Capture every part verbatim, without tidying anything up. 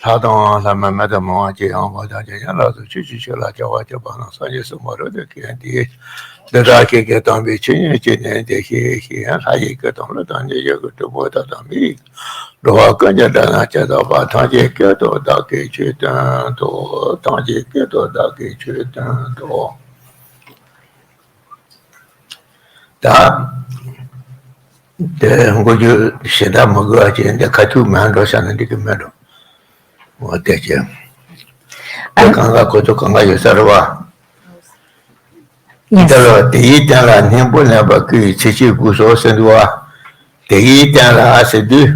ལྷ་དང་ལྷ་མིན་མི་དང་མི་དབང་ཀྱི་དབང་པོ་དང་ཇི་སྙེད་ལ་སོགས་ཆོས་ཀྱི་ཆོས་ལ་སྐྱེ་བ་སྐྱེས་པ་རྣམས་སངས་རྒྱས་སུ་མ་རུངས་ཏེ་སྐྱེ་འདི། འདི་དག་ཁྱེད་ཀྱིས་དམ་པའི་ཆོས་ཉིད་ཀྱི་གནས་འདི་ཤེས་ཤིག་ལྷ་ཡི་སྐད་དང་ཀླུ་དང་གནོད་བྱེད་ཀྱི་གྲུལ་བུམ་དག་དང་མི་ཡི། འགྲོ་བ་ཀུན་གྱི་སྒྲ་རྣམས་ཇི་ལྟ་བར། ཐམས་ཅད་སྐད་དུ་བདག་གིས་ཆོས་བསྟན་ཏོ། ཐམས་ཅད་སྐད་དུ་བདག་གིས་ཆོས་བསྟན་ཏོ། ད། དེ་འགོ་རྒྱུ་ཞེ་དྲག་མི་དགོས་པ་ཅིག་འདི་ཁ་ཐུག་མར་འགྲོ་བྱ་ན་འགྲིག་གི་མེད་འགྲོ། འོ་དེ་ཅི། དེ་གང་ག་ཁོ་ཚོ་གང་ག་ཡོད་ས་རེད་བ། འདི་ལ་དེ་ཡི་སྟེང་ལ་སྙིང་པོ་ལེན་པ་བསྐུལ་བའི་ཚིགས་བཅད་དགུ་སོགས་ཟེར་འདུག་བ། དེ་ཡི་སྟེང་ལ་ཟེར་དུས།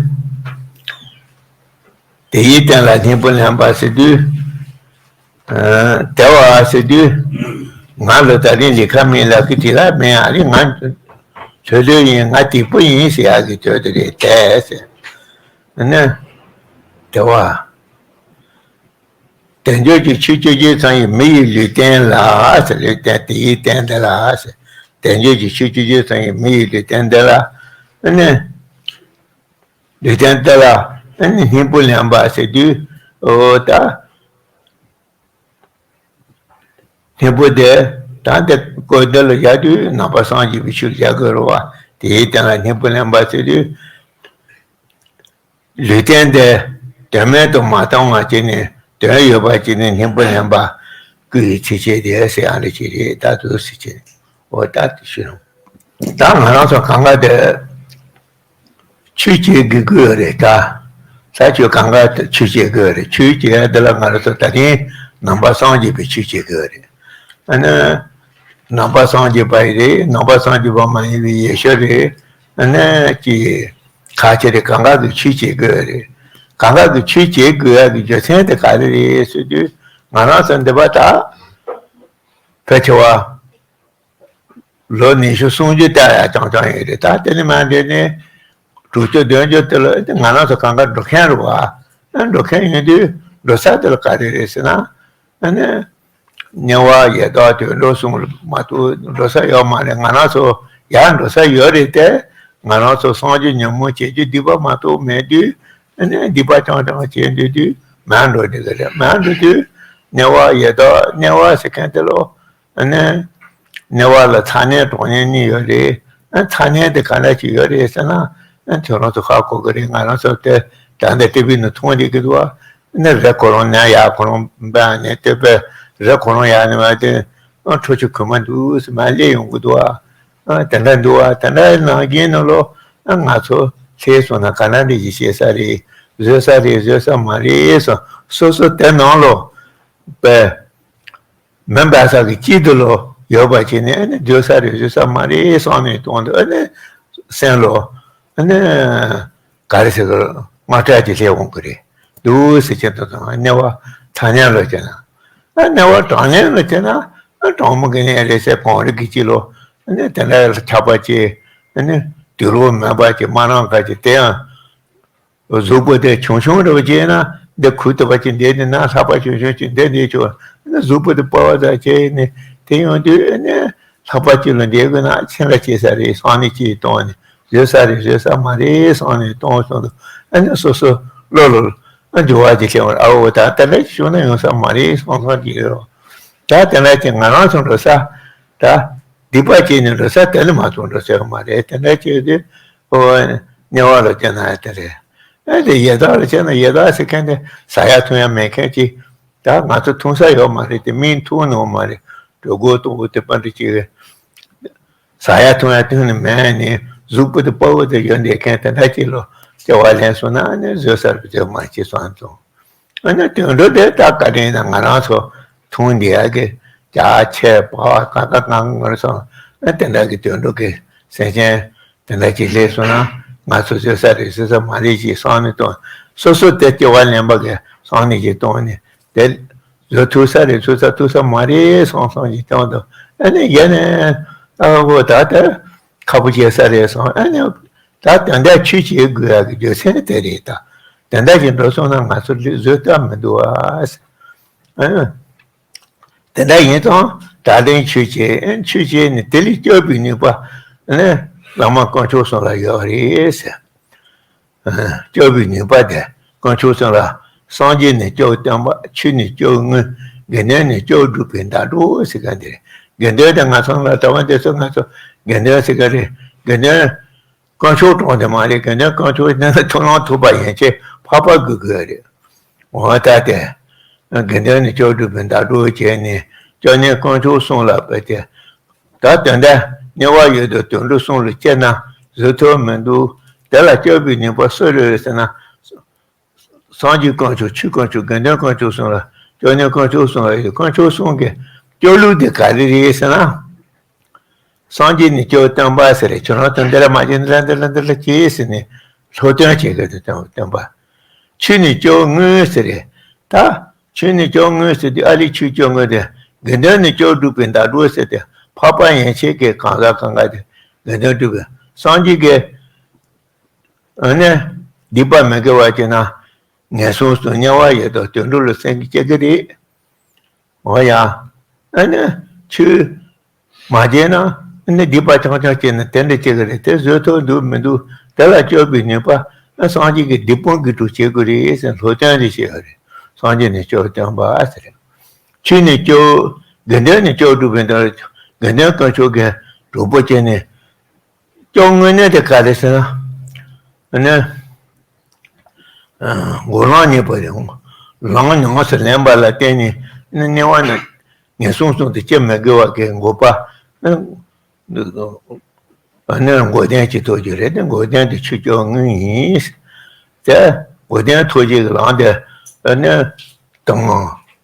དེ་ཡི་སྟེང་ལ་སྙིང་པོ་ལེན་པ་ཟེར་དུས། ཨ། དེ་བ་ཟེར་དུས། ང་ལ་ད་རིང་ལས་ཀ་མེད་ལབ་ཀྱི་དེ་ལ་མེད་ཨ་རི་ང་ཚོད་ལྟོས་ཡིན། ང་སྡིག་པོ་ཡིན་ཟེར་ཡག་གི་དོན་དེ་རེད་དེ་ཟེར། ཨ་ནི། དེ་བ། དལ་འབྱོར་གྱི་ཆོས་སྤྱོད་རྒྱུ་ཚང་བའི་མི་ཡི་ལུས་རྟེན་ལ་ཟེར། ལུས་རྟེན་དེ་ཡི་རྟེན་འདི་ལ་ཟེར། དལ་འབྱོར་གྱི་ཆོས་སྤྱོད་རྒྱུ་ཚང་བའི་མི་ཡི་ལུས་རྟེན་འདི་ལ། ཨ་ནི། ལུས་རྟེན་འདི་ལ་ཨ་ནི་སྙིང་པོ་ལེན་པ་ཟེར་དུས། འོ་ད། སྙིང་པོ་དེ་ད་འདི་བཀོད་འདི་ལ་བཞག་དུས་ནང་པ་སངས་རྒྱས་པའི་ཆོས་བཞག་དགོས་རེད་བ། དེའི་སྟེང་ལ་སྙིང་པོ་ལེན་པ་ཟེར་དུས། ལུས་རྟེན་དེ་དོན་མེད་དུ་མ་བཏང་བ་བྱས་ནས་དོན་ཡོད་པ་བྱས་ནས་སྙིང་པོ་ལེན་པ་བསྐུལ་བའི་ཚིགས་བཅད་དེ་ཟེར་ཡང་འདྲ་ཅིག་རེད། ད་དུ་ཟེར་བྱས་ནས་འོ་ད་དེ་ཞུ་རུང་། ད་ང་རང་ཚོ་གང་ག་དེ། ཆོས་བྱེད་དགོས་ཀྱི་ཡོད་རེད་ད། ས་ཆོས་གང་ག་ཆོས་བྱེད་དགོས་རེད། ཆོས་བྱེད་ཡ་འདི་ལ་ང་རང་ཚོ་ད་ཐེངས་ནང་པ་སངས་རྒྱས་པའི་ཆོས་བྱེད་དགོས་རེད། ཨ་ནི། ནང་པ་སངས་རྒྱས་པ་ཡི་རེད། ནང་པ་སངས་རྒྱས་པ་མ་ཡིན་པའི་ཡེ་ཤུ་རེད། ཨ་ནི་ཅི། ཁ་ཆེ་རེད། གང་ག་གི་ཆོས་བྱེད་དགོས་རེད། གང་ག་གི་ཆོས་བྱེད་དགོས་ཡ་གི་རྒྱུ་མཚན་དེ་ག་རེ་རེད་ཟེར་དུས་ང་རང་ཚོ་འདི་པ་ད། ཕལ་ཆེ་བ། ལོ་ཉི་ཤུ་སུམ་ཅུ་ལྟ་ཡ་རྐྱང་རྐྱང་ཡིན་རེད། ད་དེ་ནས་མར་འདི་ནས་དྲུག་ཅུ་བདུན་ཅུ་དེ་ལ་ང་རང་ཚོ་གང་ག་འགྲོ་མཁན་རེད་བ། ཨ་འགྲོ་མཁན་ཡིན་དུས་འགྲོ་ས་དེ་ལ་ག་རེ་རེད་ཟེར་ན། ཨ་ནི། དམྱལ་བ་ཡི་དྭགས་དུད་འགྲོ་གསུམ་ལ་མ་གཏོགས་འགྲོ་ས་ཡོད་མ་རེད། ང་རང་ཚོ་ཡར་འགྲོ་ས་ཡོད་རེད་དེ། ང་རང་ཚོ་སངས་རྒྱས་ཉོན་མོངས་བྱེད་རྒྱུ་སྡིག་པ་མ་གཏོགས་མེད་དུས། ཨ་ནི་སྡིག་པ་རྐྱང་རྐྱང་བྱས་འདུག་དུས་མར་འགྲོ་འདི་ག་རེད། མར་འགྲོ་དུས་དམྱལ་བ་ཡི་དྭགས་དམྱལ་བ་ཟེར་མཁན་དེ་ལོ། ཨ་ནི། དམྱལ་བ་ལ་ཚ་དམྱལ་གྲང་དམྱལ་གཉིས་ཡོད་རེད། ཨ་ཚ་དམྱལ་དེ་ག་འདྲ་ཅིག་ཡོད་རེད་ཟེར་ན། ཨ་ཁྱོད་རང་ཚོ་ཧ་གོ་གི་རེད། ང་རང་ཚོ་དེ་ད་ལྟ་ཏི་བི་ནང་མཐོང་བསྡད་ཀྱི་འདུག་ཨ་ནི་རི་ཁོ་རང་ནས་ཡར་ཁོ་རང་འབབ་ནས་སྟོད་པའི་རི་ཁོ་རང་ཡར་ནས་བབས་ཏེ། ཨ་ཁྲོ་ཆུ་ཁོལ་མ་འདུག་ཟེར་མར་སླེབས་ཡོང་གི་འདུག་ཨ་དེ་འདྲ་འདུག་ཨ་དེ་འདྲ་ནང་བཞིན་ནང་ལོ། ཨ་ང་ཚོ་སླེབས་སོང་ན་ག་འདྲ་འདྲ་ཞིག་བྱེད་ས་རེད། བཟོད་ས་རེད་བཟོད་ས་མ་རེད་སོང་སོ་སོ་དེ་ནང་ལོ། པའི། མི་འབད་ས་གི་དཀྱིལ་དུ་ལོ་ཡོད་པ་བྱས་ནས་ཨ་ནི་བཟོད་ས་རེད་བཟོད་ས་མ་རེད་བསམ་ནས་གཏོང་དུས་ཨ་ནི་སེམས་ལོ་ཨ་ནི་ག་རེ་ཟེར་གི་རེད། དངངས་སྐྲག་ཅིག་སླེབས་འོང་གི་རེད་འདུག་ཟེར་གྱི་འདུག་དང་དམྱལ་བ་ཚ་དམྱལ་ལ་བྱས་ན། ཨ་དམྱལ་བ་གྲང་དམྱལ་ལ་བྱས་ན་ཨ་གྲང་མོ་གི་ནས་རེད་ཟེར་གང་རེད་གི་ཅིག་ལོ་ཨ་ནི་དེ་འདྲ་ཆགས་པ་ཅིག་ཨ་ནི་དུད་འགྲོ་མེད་པ་ཅིག་མ་རང་ག་ཅིག་དེ་ཡང་། གཟུགས་པོ་དེ་ཆུང་ཆུང་རེ་བ་བྱས་ན་འདི་ཁུག་ཐུབ་པ་ཅིག་འདི་ནི་ན་ལྷགས་པ་ཆུང་ཆུང་ཅིག་འདི་འདི་ཆུ་ན་གཟུགས་པོ་དེ་སྤར་བ་ཙམ་བྱས་ནས་དེ་ཡོང་དུས་ནི་ལྷགས་པ་ཅིག་ལ་འདི་དགོས་ན་ཕྱིན་ལ་སྐྱེལ་ས་རེད་སང་ནི་ཅིག་གཏོང་ནས་བཟོད་ས་རེད་བཟོད་ས་མ་རེད་སང་ནས་གཏོང་སོང་དུ་ཨ་ནི་སོ་སོ་བློ་ལ་ཨ་འགྱུར་བ་ཅིག་སླེབས་པར་ཨ་འོ་ད་དེ་འདྲ་ཅིག་བྱུང་ན་ཡོང་ས་མ་རེད་སང་སང་ཅིག་ཡོད་རོགས། ད་དེ་འདྲ་ཅིག་ང་རང་ཚོ་འགྲོ་ས་ད། སྡིག་པ་བྱས་ནས་འགྲོ་ས་དེ་ནི་མ་གཏོགས་འགྲོ་ས་ཡོད་མ་རེད། དེ་འདྲ་བྱས་དུས་ཨོ། དམྱལ་བ་ལ་སྐྱེས་ན་ཡང་དེ་རེད། ཨེ་དེ་ཡི་དྭགས་ལ་སྐྱེས་ན་ཡི་དྭགས་ཟེར་མཁན་དེ་ཟ་ཡ་འཐུང་ཡ་མེད་མཁན་ཅིག་ད་ང་ཚོ་འཐུང་ས་ཡོད་མ་རེད་དེ་མིས་འཐུང་ནི་ཡོད་མ་རེད། གྲོད་ཁོག་ལྟོགས་པོ་དེ་པ་འདྲ་ཅིག་རེད། ཟ་ཡ་འཐུང་ཡ་དེ་ནི་མེད་ནི་གཟུགས་པོ་དེ་པ་བོ་དེ་ཡོད་འདི་མཁན་དེ་འདྲ་ཅིག་ལོ་སྐྱེ་བ་ལེན་སོང་ན་ནི་བཟོད་ས་རུ་བཟོད་མ་བྱེད་སོང་ཙང་། ཨ་ནི་དུད་འགྲོ་དེ་ད་བཀའ་དྲིན་ན་ང་རང་ཚོ་མཐོང་བསྡད་ཡག་གི་ཇ་ཆས་པ་ག་ག་གང་ང་རང་ཚོ་ཨ་དེ་འདྲ་གི་དུད་འགྲོ་གི་སེམས་ཅན་དེ་འདྲ་ཅིག་སླེབས་སོང་ན་ང་ཚོ་བཟོད་ས་རེད་བཟོད་ས་མ་རེད་ཅེས་བསམ་ནས་དང་སོ་སོ་དེ་སྐྱེ་བ་ལེན་པ་གི་བསམ་ནས་ཅིག་གཏོང་ནས་དེ་བཟོད་ཐུབ་ས་རེད་ཐུབ་ས་ཐུབ་ས་མ་རེད་བསམ་བསམ་ཅིག་བཏང་དང་ཨ་ནི་ཡ་ནས་ཨ་ཁོ་ད་དེ་ཁག་པོ་སྐྱེ་ས་རེད་བསམ་ཨ་ནི་ད་དེ་འདྲ་ཆོས་བྱེད་དགོས་ཡག་གི་རྒྱུ་མཚན་དེ་རེད་ད། དེ་འདྲ་ཞིག་འགྲོ་སོང་ན་ང་ཚོ་བཟོད་ཐབས་མི་འདུག་ཨ། དེ་འདྲ་ཡིན་ཙང་དྲག་ལྡན་ཆོས་ཅན་ཆོས་ཅན་ནི་དེ་ལས་སྐྱོབ་པའི་ནུས་པ་ནི་བླ་མ་དཀོན་མཆོག་གསུམ་ལ་ཡོད་རེད་ཟེར། སྐྱོབ་པའི་ནུས་པ་དེ་དཀོན་མཆོག་གསུམ་ལ་ སངས་རྒྱས་ནི་སྐྱབས་སྟོན་པ། ཆོས་ནི་སྐྱབས་དངོས། དགེ་འདུན་ནི་སྐྱབས་སྒྲུབ་པའི་བདག་པོ་ཟེར་ག་འདི་རེད། དགེ་འདུན་དེ་ང་ཚོ་ལ་གྲྭ་པ་འདི་ཚོ་ང་ཚོ་དགེ་འདུན་ཟེར་ག་རེད། དགེ་འདུན་དཀོན་མཆོག་གྲངས་དེ་མ་རེད། དགེ་འདུན་དཀོན་མཆོག་ནི་ཐུབ་ལམ་ཐུབ་པ་ཡན་ཆད་འཕགས་པ་དགོས་དགོས་རེད། འོ་ད་དེ། དགེ་འདུན་ནི་སྐྱབས་སྒྲུབ་པའི་བདག་པོ་བྱས་ནས་སྐྱབས་གནས་དཀོན་མཆོག་གསུམ་ལ་བརྟེན་ཏེ། ད་དོན་དག་དམྱལ་བ་ཡི་དྭགས་དུད་འགྲོ་གསུམ་ལ་སྐྱེས་ན་བཟོད་ཐུབ་མི་འདུག་དེ་ལ་སྐྱོབ་པའི་ནུས་པ་སུ་རེད་ཟེར་ན། སངས་རྒྱས་དཀོན་མཆོག་ཆོས་དཀོན་མཆོག་དགེ་འདུན་དཀོན་མཆོག་གསུམ་ལ་སྐྱབས་གནས་དཀོན་མཆོག་གསུམ་ལ་ཡོད། དཀོན་མཆོག་གསུམ་གྱི་སྐྱོབ་ལུགས་དེ་ག་རེ་རེད་ཟེར་ན། སངས་རྒྱས་ནི་སྐྱབས་སྟོན་པ་ཟེར་རེད། ཁྱོད་རང་དོན་དེ་ལ་མ་བྱེད་འདི་ལ་འདི་ལ་འདི་ལ་བྱེད་ཟེར་ནས་སློབ་སྟོན་བྱེད་མཁན་དེ་སྟོན་པ། ཆོས་ནི་སྐྱབས་དངོས་ཟེར་རེད། ད་ཆོས་ནི་སྐྱབས་དངོས་ཟེར་དུས་ཨ་ལས་ཆོས་སྐྱབས་དངོས་དེ། དགེ་འདུན་ནི་སྐྱབས་སྒྲུབ་པའི་བདག་པོ་ཟེར་ཏེ་འཕགས་པ་ཡན་ཆད་ཀྱི་གང་ཟག་གང་ག་དེ་དགེ་འདུན་སྒྲུབ་པའི་སངས་རྒྱས་ཀྱི། ཨ་ནི་སྡིག་པ་མི་དགེ་བ་བྱས་ན་ངན་སོང་སོང་དམྱལ་བ་ཡི་དྭགས་དུད་འགྲོ་ལ་སེམས་ཀྱི་སྐྱེ་གི་རེད། འོ་ཡ། ཨ་ནི་ཆོས་མ་བྱས་ན་ཨ་ནི་སྡིག་པ་རྐྱང་རྐྱང་བྱས་ན་དེ་འདྲ་སྐྱེ་གི་རེད། དེ་བཟོད་ཐུབ་འདུག་མི་འདུག་དེ་ལ་སྐྱོབ་པའི་ནུས་པ་ཨ་སངས་རྒྱས་ཀྱི་སྡིག་སྤོང་གི་གྲུབ་བྱེད་དགོས་རེད་ཟེར་སློབ་སྟོན་རེ་བྱས་ཡོད་རེད། སངས་རྒྱས་ནི་སྐྱབས་སྟོན་པ་ཟེར། ཆོས་ནི་སྐྱོབ། དགེ་འདུན་ནི་སྐྱབས་སྒྲུབ་པའི་བདག་དགེ་འདུན་དཀོན་མཆོག་གི་གྲོགས་པོ་བྱས་ནས། སྐྱོབ་དངོས་གནས་དེ་ག་རེ་ཟེར་ན། ཨ་ནི། འགོག་ལམ་གཉིས་པ་རེད། ལམ་ཉམས་སུ་ལེན་པ་ལ་བརྟེན་ནས་ཨ་ནི་དམྱལ་བ་ནས་ངན་སོང་གསུམ་དུ་སྐྱེ་མི་དགོས་པ་གི་འགོག་པ། ཨ་ནི་འགོག་བདེན་གྱི་ཐོབ་རྒྱུ་རེད་དེ། འགོག་བདེན་དེ་ཆོས་སྐྱོབ་དངོས་ཡིན། དེ་འགོག་བདེན་ཐོབ་བྱེད་ཀྱི་ལམ་དེ་ཨ་ནི་དང་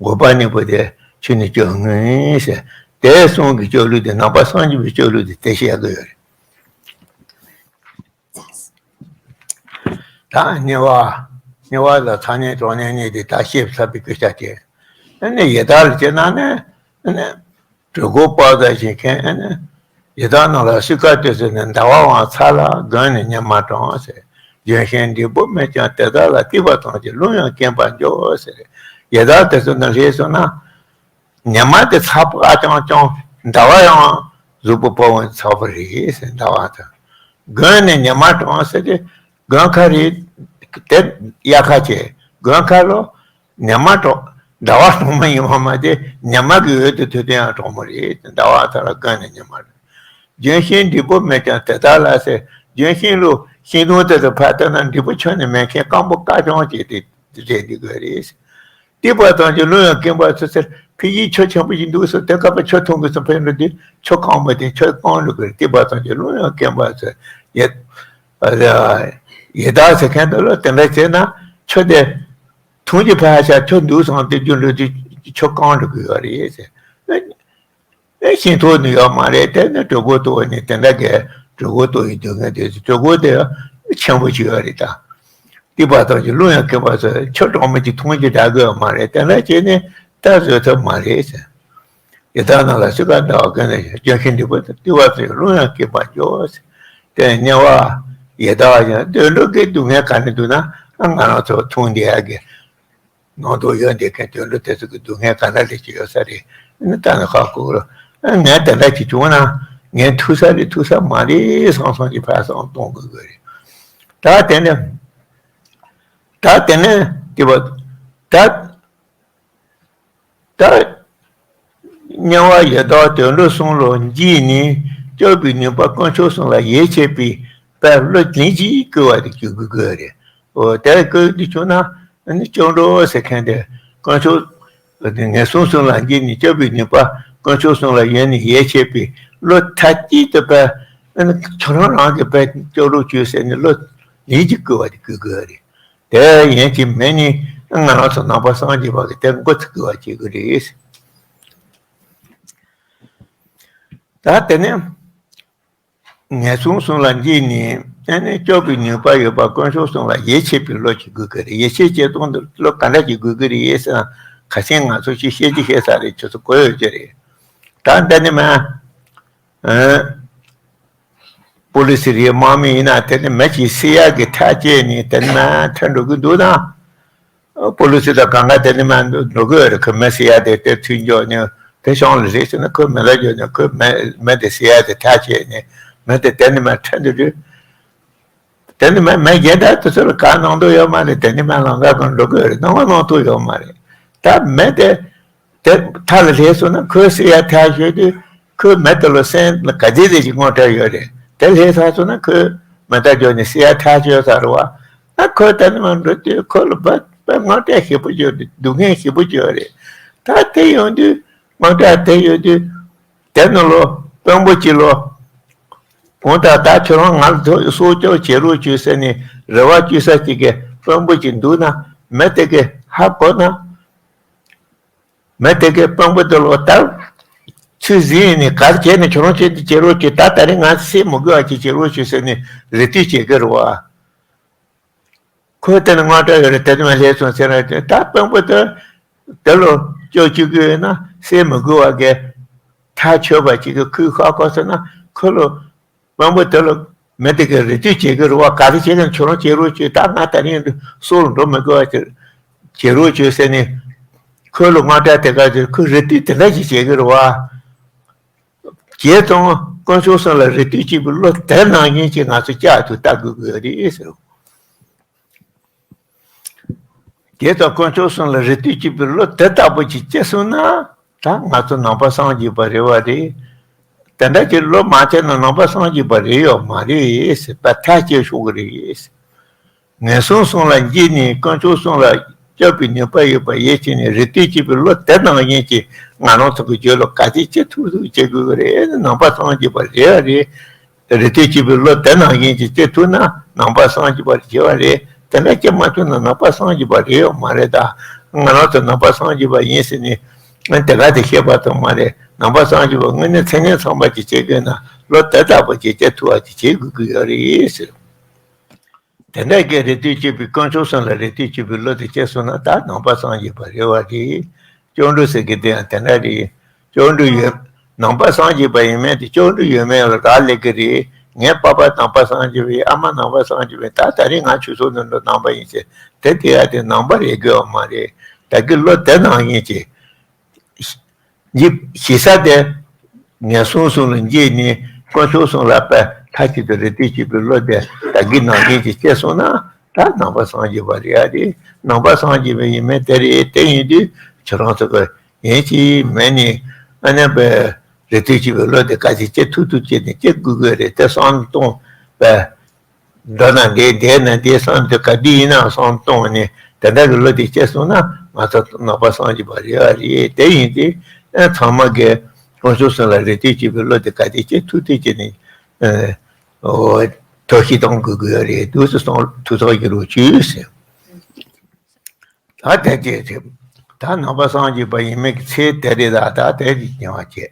འགོག་པ་གཉིས་པོ་དེ་ཆོས་ནི་སྐྱོབ་དངོས་ཡིན་ཟེར། དེ་གསུམ་གྱི་སྐྱོབ་ལུགས་དེ་ནང་པ་སངས་རྒྱས་པའི་སྐྱོབ་ལུགས་དེ་དེ་བཤད་དགོས་ཡོད་རེད། ད་དམྱལ་བ། དམྱལ་བ་ལ་ཚ་ནད་གྲང་ནད་གཉིས་དེ་ད་ཤེས་ཚར་བའི་སྐད་ཆ་དེ། ཨ་ནི་ཡི་དྭགས་ལ་བྱས་ན་ནི་ཨ་ནི་གྲོད་ཁོག་པགས་ཟ་བྱེད་མཁན། ཨ་ནི་ཡི་དྭགས་རྣམས་ལ་གསོད་སྐབས་དུས་སུ་ནི་ཟླ་བའང་ཚ་ལ་དགུན་ནི་ཉི་མ་གྲང་ཟེར། ལྗོན་ཤིང་འབྲས་བུ་སྨིན་ཀྱང་དེ་དག་ལ། བལྟས་པ་ཙམ་གྱིས་རླུང་ཡང་སྐེམ་པར་འགྱུར་ཟེར། ཡི་དྭགས་དེ་ཚོ་ནི་སླེབས་སོང་ན། ཉི་མ་དེ་ཚ་པོ་ཨ་ཅང་ཅང་། ཟླ་བ་ཡང་གཟུགས་པོ་ཕོ་བོ་ཚ་པོ་རེད་ཟེར། ཟླ་བ་དང་། དགུན་ནི་ཉི་མ་གྲང་ཟེར་ཏེ། དགུན་ཁ་རེད། དེ་དབྱར་ཁ་བྱས། དགུན་ཁ་ལོ། ཉི་མ་གྲང་། ཟླ་བ་གྲང་མོ་ཡིན་པ་མ་ཟད་ཉི་མ་གི་འོད་དེ་ཐོས་དུས་ཡང་གྲང་མོ་རེད། ཟླ་བ་ཚ་ལ་དགུན་ནི་ཉི་མ་རེད། ལྗོན་ཤིང་འབྲས་བུ་སྨིན་ཀྱང་དེ་དག་ལ་ཟེར། ལྗོན་ཤིང་ལོ་ཤིང་སྡོང་དེ་ཚོ་ཕར་བལྟས་ན་འབྲས་བུ་ཆུ་ནི་མེད་མཁན་སྐམ་པོ་སྐམ་ཅང་བྱས་ཏེ། རེད་འདི་དགོས་རེད། བལྟས་པ་ཙམ་གྱིས་རླུང་ཡང་སྐེམ་པར་འགྱུར་ཟེར། ཕ་གིའི་ཆུ་ཆེན་པོ་ཞིག་འདུག་ཟེར། དེ་སྐབས་པ་ཆུ་འཐུང་དགོས་ཟེར། ཕ་གི་འགྲོ་དུས་ཆུ་སྐམ་པོ་དེ་ཆུ་སྐམ་འགྲོ་དགོས་རེད། བལྟས་པ་ཙམ་གྱིས་རླུང་ཡང་སྐེམ་པར་འགྱུར་ཟེར། ཡི། ཡི་དྭགས་ཟེར་མཁན་དེ་ལ་དེ་འདྲ་བྱས་ན་ཆུ་དེ་འཐུང་རྒྱུ་ཕར་བཞག་ཆུ་འདུག་བསམ་སྟེ་རྒྱུགས་འགྲོ་དུས་ཆུ་སྐམ་འགྲོ་གི་ཡོད་རེད་ཟེར། ཨེ་ཤིང་ཐོག་ནས་ཡོད་མ་རེད། དེ་ནི་གྲོད་ཁོག་ལྟོགས་ནས་དེ་འདྲ་གི་གྲོད་ཁོག་ལྟོགས་ཡི་སྡོད་མཁན་དེ་ཚོ་གྲོད་ཁོག་དེ་ཆེན་པོ་ཞིག་ཡོད་རེད་ད། བལྟས་པ་ཙམ་གྱིས་རླུང་ཡང་སྐེམ་པར་འགྱུར། ཆུ་གྲང་མོ་ཅིག་འཐུང་རྒྱུ་འདྲ་གི་ཡོད་མ་རེད། དེ་འདྲ་བྱས་ནས་ད་བཟོད་ཐུབ་མ་རེད་ཟེར། ཡི་དྭགས་རྣམས་ལ་གསོད་སྐབས་ཟླ་བ་དགུན་ནི་ལྗོན་ཤིང་འབྲས་བུ་བལྟས་པ་ཙམ་གྱིས་རླུང་ཡང་སྐེམ་པར་འགྱུར་ཟེར། དེ་དམྱལ་བ་ཡི་དྭགས་ཡང་དུད་འགྲོ་གི་སྡུག་བསྔལ་ག་རེ་འདུག་ན། ང་རང་ཚོ་འཐུང་བསྡད་ཡག་གི་ནང་དུ་ཡོད་བསྡད་མཁན་དུད་འགྲོ་དེ་ཚོ་གི་སྡུག་བསྔལ་ག་འདྲ་ལས་ཀྱི་ཡོད་ས་རེད། ཨ་ནི་ད་ནི་ཧ་གོ་གི་རེད། ཨ་ངས་དེ་འདྲ་ཅིག་བྱུང་ན་ངས་ཐུག་ས་རེད་ཐུག་ས་མ་རེད་བསམ་བསམ་གྱི་ཕར་བསམ་གཏོང་དགོས་ཀྱི་རེད། ད་དེ་ནས་ད་དེ་ནས་དེ་བ་ད་ད་དམྱལ་བ་ཡི་དྭགས་དུད་འགྲོ་གསུམ་ལ་འཇིགས་ནས་སྐྱོབ་པའི་ནུས་པ་དཀོན་མཆོག་གསུམ་ལ་ཡིད་ཆེས་པའི་དཔལ་བློ་ལྷན་ཅིག་བསྐུལ་བ་དེ་བསྐུལ་དགོས་ཀྱི་རེད། འོ་དེ་བསྐུལ་དུ་བྱུང་ན་ཨ་ནི་སྐྱབས་འགྲོ་ཟེར་མཁན་དེ་དཀོན་མཆོག་ངན་སོང་གསུམ་ལ་འཇིགས་ནས་སྐྱོབ་པའི་ནུས་པ་དཀོན་མཆོག་གསུམ་ལ་ཡོད་ནས་ཡིད་ཆེས་པའི་བློ་མཐའ་གཅིག་ཏུ་དཔལ་ཨ་ནི་ཁྱོད་རང་རང་གི་དཔལ་སྐྱབས་རོགས་བྱོས་ཟེར་ནས་བློ་ལྷན་ཅིག་བསྐུལ་བ་དེ་བསྐུལ་དགོས་རེད། དེ་ཡིན་གྱི་མིན་ནི་ང་རང་ཚོ་ནང་པ་སངས་རྒྱས་པ་གི་དེ་འགོ་ཚུགས་དགོས་པ་བྱེད་དགོས་རེད། ད་དེ་ནས་ངན་སོང་གསུམ་ལ་འཇིགས་ནས་ཨ་ནི་སྐྱོབ་པའི་ནུས་པ་ཡོད་པ་དཀོན་མཆོག་གསུམ་ལ་ཡིད་ཆེས་པའི་བློ་ཅིག་དགོས་ཀྱི་རེད། ཡིད་ཆེས་བྱེད་སྟངས་འདི་བློ་ག་འདྲ་ཅིག་དགོས་ཀྱི་རེད་ཟེར་ན། ཁ་སང་ང་ཚོ་ཅིག་བཤད་ཀྱི་བཤད་ས་རེད། ཁྱོད་ཚོ་གོ་ཡོད་ཀྱི་རེད། ད་འདི་ནི་མ། ཨ། པོ་ལི་སི་རེད། དམག་མི་ཡིན་ན་དེ་ནི་མི་གཅིག་བསད་ཡག་གི་ཐག་བཅད་ནས་དེ་ནི་མ་ཐོན་འགྲོ་གི་འདུག་ན། པོ་ལི་སི་དང་གང་ག་དེ་ནི་མ་འགྲོ་གི་ཡོད་རེད། ཁོས་མི་བསད་ཡག་དེ་དེ་ཚུར་འཇོག་ནས་དེ་གཞུང་ལ་རེད་ཟེར་ན། ཁོས་མི་ལ་འཇོག་ནས་ཁོས་མི་མི་དེ་བསད་ཡག་དེ་ཐག་བཅད་ནས་མི་དེ་དེ་ནི་མ་ཐོན་འགྲོ་རེད། དེ་ནི་མི་མི་གཞན་དག་དེ་ཚོ་ལ་ག་གནང་འདོད་ཡོད་མ་རེད། དེ་ནི་མི་ལང་ཀ་གང་འགྲོ་གི་རེད། གནང་བ་གནང་ཐུབ་ཡོད་མ་རེད། ད་མི་དེ་དེ་མཐའ་ལ་སླེབས་སོང་ན་ཁོས་སེ་ཡ་ཐག་ཆོད་དུས་ཁོས་མི་དེ་ལ་སེམས་ལ་ག་ཚོད་ཙམ་ཞིག་དངངས་སྐྲག་ཡོད་རེད། དེ་སླེབས་ཚར་སོང་ན་ཁོས་མི་དག་ཅོ་ནི་སེ་ཡ་ཐག་ཆོད་ཚར་བ། ད་ཁོས་ད་ནི་མ་འགྲོ་དུས་ཁོ་ལ་བ་བ་དངངས་སྐྲག་ཞེ་པོ་ཡོད་རེད། སྡུག་བསྔལ་ཞེ་པོ་ཡོད་རེད། ད་དེ་ཡོང་དུས་དངངས་སྐྲག་དེ་ཡོད་དུས། དེ་ནི་ལོ་དཔོན་པོ་གཅིག་ལོ། འོ་ད་ད་ཁྱོད་རང་ང་ལ་ཐོ་སྲོག་སྐྱོབ་བྱེད་རོགས་བྱོས་ཟེར་ནས་རེ་བ་བཅོལ་ས་གཅིག་གི་དཔོན་པོ་གཅིག་འདུག་ན། མི་དེ་གི་ཧ་གོ་ན། མི་དེ་གི་དཔོན་པོ་དེ་ལོ་ད་ཚུལ་བཟིན་ནས་ག་རེ་བྱས་ནས་ཁྱོད་རང་ཆེད་དུ་བྱེད་རོགས་བྱོས། ད་ད་རིང་ང་སེམས་མི་དགོས་པ་ཅིག་བྱེད་རོགས་བྱོས་ཟེར་ནས་རེ་ལྟོས་བྱེད་གི་རེད་བ། ཁོས་དེ་ནི་དངངས་སྐྲག་ཡོད་རེད། དེ་ནི་མ་སླེབས་སོང་ཟེར་ར། ད་དཔོན་པོ་དེ་དེ་ལོ་སྐྱོབ་བཅུག་གི་ཡོད་ན་སེམས་མི་དགོས་པ་གི་ཐག་ཆོད་པ་ཅིག་གི་ཁོས་ཧ་གོ་སོང་ན། ཁོ་ལོ་དཔོན་པོ་དེ་ལོ་མི་དེ་གི་རེ་ལྟོས་བྱེད་གི་རེད་བ། ག་རེ་བྱེད་གི་ན་ཁྱོད་རང་བྱེད་རོགས་བྱོས། ད་ང་ད་རིང་སྲོག་ལ་འགྲོ་མི་དགོས་པ་ཅིག་བྱེད་རོགས་བྱོས་ཟེར་ནས་ཁོ་ལོ་དངངས་སྐྲག་དེ་ག་ཚོད་ཁོས་རེ་ལྟོས་དེ་འདྲ་ཞིག་བྱེད་གི་རེད་བ། བྱས་ཙང་དཀོན་མཆོག་གསུམ་ལ་རེ་ལྟོས་བྱེད་པའི་བློ་དེ་ནང་བཞིན་གྱི་ང་ཚོ་བསྐྱར་དུ་བལྟ་དགོས་ཀྱི་ཡོད་རེད་ཟེར། བྱས་ཙང་དཀོན་མཆོག་གསུམ་ལ་རེ་ལྟོས་བྱེད་པའི་བློ་དེ་ལྟ་བུ་ཅིག་སྐྱེས་སོང་ན། ད་ང་ཚོ་ནང་པ་སངས་རྒྱས་པ་རེད་བ་རེད། དེ་འདྲ་ཅིག་བློ་མ་སྐྱེས་ན་ནང་པ་སངས་རྒྱས་པ་རེད་ཡོད་མ་རེད་ཟེར་བ་ཐག་བཅད་ཆོག་གི་རེད། ངན་སོང་གསུམ་ལ་འགྱེལ་ནས་དཀོན་མཆོག་གསུམ་ལ་སྐྱོབ་པའི་ནུས་པ་ཡོད་པ་ཡིད་ཆེས་ནས་རེ་ལྟོས་བྱེད་པའི་བློ་དེ་ནང་བཞིན་གྱིས་ང་རང་ཚོ་གི་རྒྱུད་ལ་ག་ཚོད་སྐྱེ་ཐུབ་ཐུབ་བྱེད་དགོས་ཀྱི་རེད། ནང་པ་སངས་རྒྱས་པ་རེད་རེད། རེ་ལྟོས་བྱེད་པའི་བློ་དེ་ནང་བཞིན་གྱིས་སྐྱེ་ཐུབ་ན་ནང་པ་སངས་རྒྱས་པ་རེད་བ་རེད། དེ་འདྲ་སྐྱེ་མ་ཐུབ་ན་ནང་པ་སངས་རྒྱས་པ་རེད་ཡོད་མ་རེད། ད་ང་རང་ཚོ་ནང་པ་སངས་རྒྱས་པ་ཡིན་ཟེར་ནས་དེ་ག་དེ་བཤད་པ་ཙམ་མ་རེད། ནང་པ་སངས་རྒྱས་པ་དངོས་གནས་མཚན་ཉིད་ཚང་བ་ཅིག་བྱེད་དགོས་ན་བློ་དེ་ལྟ་བུ་ཅིག་སྐྱེ་ཐུབ་པ་ཅིག་བྱེད་དགོས་ཀྱི་ཡོད་རེད་ཟེར། དེ་འདྲ་གི་རེ་ལྟོས་བྱེད་པའི་དཀོན་མཆོག་གསུམ་ལ་རེ་ལྟོས་བྱེད་པའི་བློ་དེ་སྐྱེས་སོང་ན་ད་ནང་པ་སངས་རྒྱས་པ་རེད་བ་རེད། སྐྱབས་འགྲོ་ཟེར་གི་དེ་ཡང་དེ་འདྲ་རེད། སྐྱབས་འགྲོ་ཡོད། ནང་པ་སངས་རྒྱས་པ་ཡིན་མིན་དེ་སྐྱབས་འགྲོ་ཡོད་མེད་ལ་རག་ལས་ཀྱི་རེད། ངའི་པ་ཕ་ནང་པ་སངས་རྒྱས་པ་ཡིན། ཨ་མ་ནང་པ་སངས་རྒྱས་པ་ཡིན། ད་ད་རེས་ང་ཆོས་ཚོགས་འདི་འགྲོ་ནང་པ་ཡིན་ཟེར་དེ་དེ་ཡ་དེ་ནང་པ་རེད་དགོས་བ་མ་རེད། ད་གི་བློ་དེ་ནང་བཞིན་གྱི་འཇིགས་ཞེ་ས་དེ་ངན་སོང་གསུམ་ལ་འགྱེལ་ནས་དཀོན་མཆོག་གསུམ་ལ་དཔེ་མཐའ་གཅིག་ཏུ་རེ་ལྟོས་བྱེད་པའི་བློ་དེ་ད་གི་ནང་བཞིན་གྱི་སྐྱེས་སོང་ན་ད་ནང་པ་སངས་རྒྱས་པ་རེད་ཡ་རེད། ནང་པ་སངས་རྒྱས་པ་ཡིན་མིན་དེ་རེད། དེ་ཡིན་དུས་ཁྱེད་རང་ཚོ་གི་ཡིན་གཅིག་མིན་གཉིས་ཨ་ནེ་པའི་རེ་ལྟོས་བྱེད་པའི་བློ་དེ་ག་ཚོད་སྐྱེ་ཐུབ་ཐུབ་བྱས་ནས་སྐྱེ་དགོས་དགོས་རེད། དེ་བསམ་བློ་གཏོང་པས། འགྲོ་ན་འདས་འདས་ན་འདས་བསམ་དུས་ག་དུས་ཡིན་ནའང་བསམ་བློ་གཏོང་བ་ནི་དེ་འདྲ་གི་བློ་དེ་སྐྱེས་སོང་ན་ང་ཚོ་ནང་པ་སངས་རྒྱས་པ་རེད་བ་རེད། དེ་ཡིན་དུས་ཚང་མ་གིས་དཀོན་མཆོག་གསུམ་ལ་རེ་ལྟོས་བྱེད་པའི་བློ་དེ་ག་དུས་སྐྱེ་ཐུབ་ཐུབ་བྱས་ནས་ཐབས་ཤེས་གཏོང་དགོས་ཀྱི་ཡོད་རེད། འདུག་སེ་སོང་ཐུགས་ཐག་གི་རུ་ཆུ་ཟེར། ད་དེ་སྐད་ཆ་ད་ནང་པ་སངས་རྒྱས་པ་ཡིན་མིན་གྱི་ཚེ་དེ་རེད། ད་ད་དེ་རིགས་ཉེ་བ་བྱས།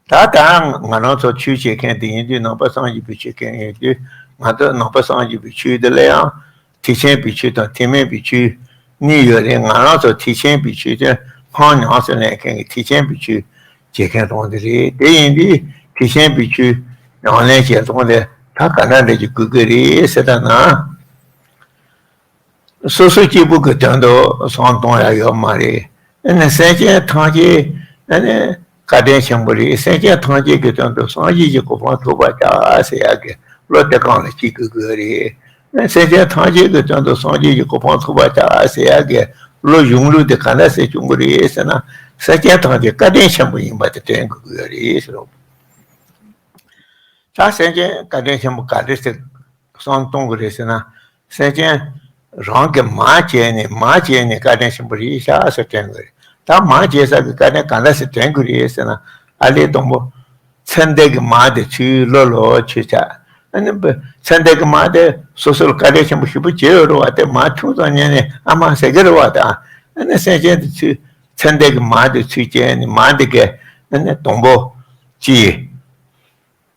ད་ད་ང་རང་ཚོ་ཆོས་བྱེད་མཁན་དེ་ཡིན་དུས་ནང་པ་སངས་རྒྱས་པའི་ཆོས་མཁན་ཡིན་དུས་ང་ཚོ་ནང་པ་སངས་རྒྱས་པའི་ཆོས་དེ་ལ་ཡང་ཐེག་ཆེན་པའི་ཆོས་དང་ཐེག་དམན་པའི་ཆོས་གཉིས་ཡོད་རེད། ང་རང་ཚོ་ཐེག་ཆེན་པའི་ཆོས་དེ་སྔགས་ཉམས་སུ་ལེན་མཁན་གྱི་ཐེག་ཆེན་པའི་ཆོས་བྱེད་མཁན་རང་དེ་རེད། དེ་ཡིན་དུས་ཐེག་ཆེན་པའི་ཆོས་ཉམས་ལེན་བྱེད་སྟངས་དེ་ད་ག་འདྲ་འདྲ་ཅིག་དགོས་ཀྱི་རེད་ཟེར་ད་ན། སོ་སོ་སྐྱེ་བོ་གི་དོན་དུ་བསམ་བློ་གཏོང་ཡ་ཡོད་མ་རེད། ཨ་ནི་སེམས་ཅན་ཐམས་ཅད་ཨ་ནི་བཀའ་དྲིན་ཆེན་པོ་རེད། སེམས་ཅན་ཐམས་ཅད་ཀྱི་དོན་དུ་སངས་རྒྱས་ཀྱི་གོ་འཕང་ཐོབ་པར་བྱ་ཟེར་ཡ་གི་བློ་དེ་གང་ལ་སྐྱེ་དགོས་ཀྱི་རེད། ཨ་ནི་སེམས་ཅན་ཐམས་ཅད་ཀྱི་དོན་དུ་སངས་རྒྱས་ཀྱི་གོ་འཕང་ཐོབ་པར་བྱ་ཟེར་ཡ་གི་བློ་གཞུང་ལུགས་དེ་ག་འདྲ་སེ་བྱུང་གི་རེད་ཟེར་ན། སེམས་ཅན་ཐམས་ཅད་བཀའ་དྲིན་ཆེན་པོ་ཡིན་པ་དེ་དྲན་དགོས་ཀྱི་རེད་ཟེར་རོ། ད་སེམས་ཅན་བཀའ་དྲིན་ཆེན་པོ་ག་རེ་ཟེར་བསམ་གཏོང་གི་རེད་ཟེར་ན། སེམས་ཅན་རང་གིས་མ་བྱས་ནས་མ་བྱས་ནས་བཀའ་དྲིན་ཆེན་པོ་རེད་ཤག་ཟེར་དྲན་དགོས་རེད། ད་མ་བྱས་ས་གི་བཀའ་དྲིན་ག་འདྲ་ཟེར་དྲན་དགོས་རེད་ཟེར་ན། ཨ་ལས་དང་པོ་ཚེ་འདས་ཀྱི་མ་དེ་ཚུར་བློ་ལ་ཆུད་བྱས། ཨ་ནི་བ་ཚེ་འདས་ཀྱི་མ་དེ་སོ་སོ་ལ་བཀའ་དྲིན་ཆེན་པོ་ཞེ་པོ་བྱས་ཡོད་རེད་བ། དེ་མ་ཐུག་ཙམ་ཉན་ནས་ཨ་མ་ཟེར་གི་རེད་བ། ད་ཨ་ནི་སེམས་ཅན་དེ་ཚུར་ཚེ་འདས་ཀྱི་མ་དེ་ཚུར་བྱས་ནས་མ་དེ་གས་ཨ་ནི་དང་པོ་ཅི་ཡིན།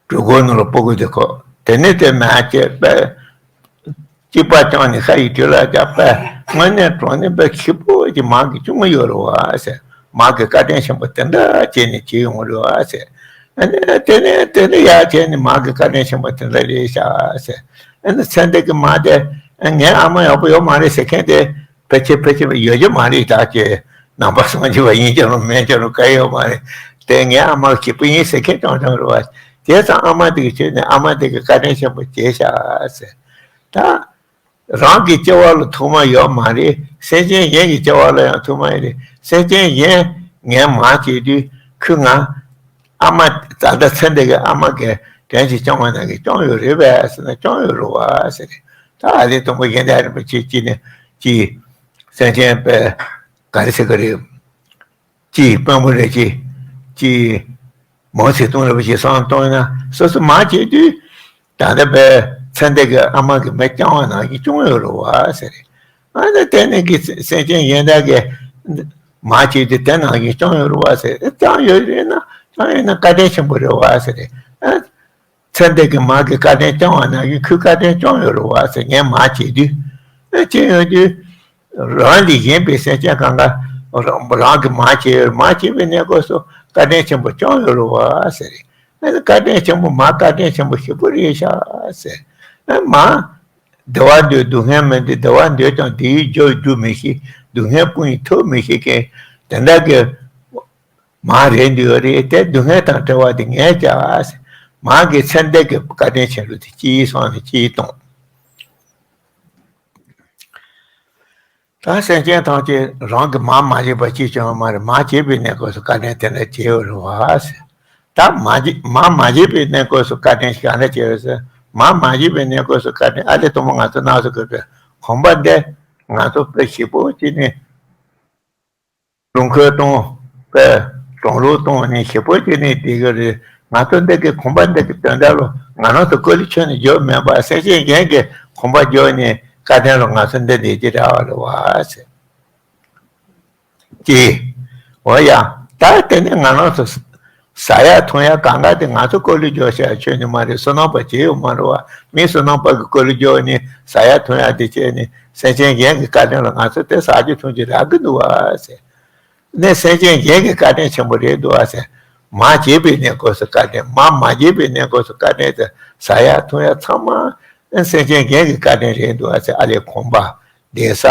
གྲུ་གུ་ནང་ལ་སྤོ་གི་དེ་ཁོ། དེ་ནས་དེ་མ་བྱས་པས། གཅིག་པ་བཅངས་ནས་ཤ་ཡི་དུས་ལ་རྒྱག་པས། དངོས་གནས་དྲང་གནས་པའི་ཁྱི་པོ་གི་མ་གི་ཅུང་ཡོད་རེད་བ་ཟེར། མ་གི་བཀའ་དྲིན་ཆེན་པོ་དེ་འདྲ་བྱས་ནས་བྱས་ཡོང་རེད་བ་ཟེར། ཨ་ནི་དེ་ནས་དེ་ནས་ཡར་བྱས་ནས་མ་གི་བཀའ་དྲིན་ཆེན་པོ་དེ་འདྲ་རེད་ཤག་ཟེར། ཨ་ནི་ཚེ་འདས་ཀྱི་མ་དེ་ངའི་ཨ་མ་ཡག་པོ་ཡོད་མ་རེད་ཟེར་མཁན་དེ། ཕལ་ཆེར་ཕལ་ཆེར་ཡོད་རྒྱུ་མ་རེད། ད་ཀྱི་ནང་པ་སངས་རྒྱས་པ་ཡིན་ཀྱང་རུང་མིན་ཀྱང་རུང་ག་ཡོད་མ་རེད། དེ་ངའི་ཨ་མ་གི་བུ་ཡིན་ཟེར་མཁན་རྐྱང་རྐྱང་རེད་བ། དེ་ཙང་ཨ་མ་དེ་གི་ཆེད་ནས་ཨ་མ་དེ་གི་བཀའ་དྲིན་ཆེན་པོ་བྱས་ཤག་ཟེར། ད་རང་གི་སྐྱེ་བ་ལ་ཐོག་མ་ཡོད་མ་རེད། སེམས་ཅན་གཞན་གྱི་སྐྱེ་བ་ལ་ཡང་ཐོག་མ་ཡོད་རེད། སེམས་ཅན་གཞན་ངས་མ་བྱེད་དུས་ཁོས་ང་ཨ་མ་ད་ལྟ་ཚེ་འདི་གི་ཨ་མ་གི་དོན་གྱིས་སྐྱོང་བ་ནང་གི་སྐྱོང་ཡོད་རེད་པས་ཟེར་ན་སྐྱོང་ཡོད་རེད་བ་ཟེར་རེད། ད་ཨ་ལས་དང་པོ་གཞན་དག་རིན་པོ་ཆེ་གཅིག་ནས་གཅིག་སེམས་ཅན་པས་ག་རེ་ཟེར་གི་རེད། གཅིག་དཔོན་པོ་རེ་གཅིག་གཅིག་མང་ཚིག་གཏོང་རེ་བ་ཞིག་བསམ་གཏོང་ན་སོ་སོ་མ་བྱེད་དུས། ད་ལྟ་བའི་ཚེ་འདི་གི་ཨ་མ་གི་མི་སྐྱོང་བ་ནང་བཞིན་སྐྱོང་ཡོད་རེད་བ་ཟེར། ཨ་ནི་དེ་ནས་གི་སེམས་ཅན་གཞན་དག་གི་མ་བྱེད་དུས་དེ་ནང་བཞིན་སྐྱོང་ཡོད་རེད་བ་ཟེར། སྐྱོང་ཡོད་རེད་ན་སྐྱོང་ཡོད་ན་བཀའ་དྲིན་ཆེན་པོ་རེད་བ་ཟེར། ཨ། ཚེ་འདི་གི་མ་གི་བཀའ་དྲིན་བསྐྱངས་པ་ནང་བཞིན་ཁོས་བཀའ་དྲིན་བསྐྱངས་ཡོད་རེད་བ་ཟེར། ངས་མ་བྱེད་དུས། ཨ་བྱེད་ཡོང་དུས། རང་ལས་གཞན་པའི་སེམས་ཅན་གང་ག་རང་རང་གི་མ་བྱེད་ཡོད་མ་བྱེད་པའི་གནས་སྐབས་སུ་བཀའ་དྲིན་ཆེན་པོ་བསྐྱངས་ཡོད་རེད་བ་ཟེར། ཨ་ནི་བཀའ་དྲིན་ཆེན་པོ་མ་བཀའ་དྲིན་ཆེན་པོ་ཞེ་པོ་རེད་ཤག་ཟེར། ཨ་མ། བདེ་བ་འདོད་སྡུག་བསྔལ་མི་འདོད། བདེ་བ་འདོད་ཀྱང་བདེ་བའི་རྒྱུར་འགྱུར་མི་ཤེས། སྡུག་བསྔལ་ཀུན་གྱི་མཐུ་མི་ཤེས་མཁན་དེ་འདྲ་གི་མ་རེད་འདུག་རེད་དེ། སྡུག་བསྔལ་དང་བྲལ་བ་དེ་ངས་བྱ། མ་གི་ཚེ་འདས་ཀྱི་བཀའ་དྲིན་ཆེན་པོ་དེ་གཅིག་སོང་ནས་གཅིག་གཏོང་། ད་སེམས་ཅན་ཐམས་ཅད་རང་གི་མ་མ་བྱས་པ་གཅིག་ཀྱང་མ་རེད། མ་བྱས་པའི་གནས་སྐབས་སུ་བཀའ་དྲིན་དེ་འདྲ་བྱས་ཡོད་རེད་བ་ཟེར། ད་མ་བྱས་མ་མ་བྱས་པའི་གནས་སྐབས་སུ་བཀའ་དྲིན་ག་འདྲ་བྱས་ཡོད་ཟེར། མ་མ་བྱས་པའི་གནས་སྐབས་སུ་བཀའ་དྲིན་ཨ་ལས་དང་པོ་ང་ཚོ་སྣང་ཟེར་དགོས་པའི་གོམ་པ་འདི་ང་ཚོ་དཔེ་ཞིབ་པོ་བྱས་ནས། རླུང་འཁོར་གཏོང་། དཔེ་གྲང་རླུང་གཏོང་ནས་ཞིབ་པོ་བྱས་ནས་བསྡད་གི་རེད། ང་ཚོ་འདི་གི་གོམ་པ་འདི་གི་དོན་དག་ལ་ང་རང་ཚོ་ཀོ་ལི་ཆོད་ནས་འཇོག་མེད་པར་སེམས་ཅན་གཞན་གྱི་གོམ་པ་འཇོག་ནས་བཀའ་དྲིན་ལ་ང་ཚོ་འདི་འདེད་ཀྱི་རེད་བ་རེད་བ་ཟེར། ཀྱེ། འོ་ཡ། ད་དེ་ནས་ང་རང་ཚོ་ཟ་ཡ་འཐུང་ཡ་གང་ག་དེ་ང་ཚོ་ཀོ་ལི་འཇོག་བྱ་ཡ་ཆོད་ནི་མ་རེད། བསོད་ནམས་པ་བྱས་ཡོད་མ་རེད་བ། མི་བསོད་ནམས་པ་གི་ཀོ་ལི་འཇོག་ནས་ཟ་ཡ་འཐུང་ཡ་དེ་བྱས་ནས་སེམས་ཅན་གཞན་གྱི་བཀའ་དྲིན་ལ་ང་ཚོ་དེ་ཟ་རྒྱུ་འཐུང་རྒྱུ་རག་གི་འདུག་བ་ཟེར། ནས་སེམས་ཅན་གཞན་གྱི་བཀའ་དྲིན་ཆེན་པོ་རེད་འདུག་བ་ཟེར། མ་བྱས་པའི་གནས་སྐབས་སུ་བཀའ་དྲིན། མ་མ་བྱས་པའི་གནས་སྐབས་སུ་བཀའ་དྲིན་དེ་ཟ་ཡ་འཐུང་ཡ་ཚང་མ་སེམས་ཅན་གཞན་གྱི་བཀའ་དྲིན་རེད་འདུག་བ་ཟེར། ཨ་ལས་གོམ་པ། བསྡད་ས།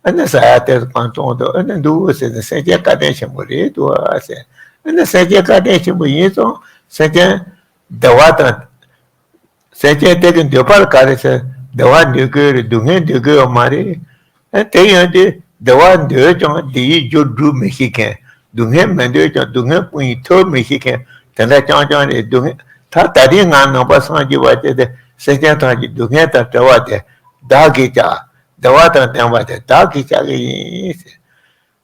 ཨ་ནི་ཟ་ཡ་དེ་གང་བཙོང་འདུག་ཨ་ནི་འདུག་ཟེར་ནས་སེམས་ཅན་བཀའ་དྲིན་ཆེན་པོ་རེད་འདུག་ཨ་ཟེར། ཨ་ནི་སེམས་ཅན་བཀའ་དྲིན་ཆེན་པོ་ཡིན་ཙང་སེམས་ཅན་བདེ་བ་དང་། སེམས་ཅན་དེ་གི་འདོད་པ་ལ་ག་རེ་ཟེར། བདེ་བ་འདོད་དགོས་རེད། སྡུག་བསྔལ་འདོད་དགོས་ཡོད་མ་རེད། ཨ་དེ་ཡོང་དུས་བདེ་བ་འདོད་ཀྱང་བདེ་བའི་རྒྱུར་སྒྲུབ་མི་ཤེས་མཁན། སྡུག་བསྔལ་མི་འདོད་ཀྱང་སྡུག་བསྔལ་ཀུན་གྱི་མཐུ་མི་ཤེས་མཁན་དེ་འདྲ་རྐྱང་རྐྱང་རེད། སྡུག་བསྔལ་ད་ད་ལྟའི་ང་ནང་པ་སངས་རྒྱས་པ་དེ་དེ་སེམས་ཅན་ཐམས་ཅད་སྡུག་བསྔལ་དང་བྲལ་བ་དེ་བདག་གིས་བྱ། བདེ་བ་དང་ལྡན་པ་དེ་བདག་གིས་བྱ་གི་ཡིན་ཟེར།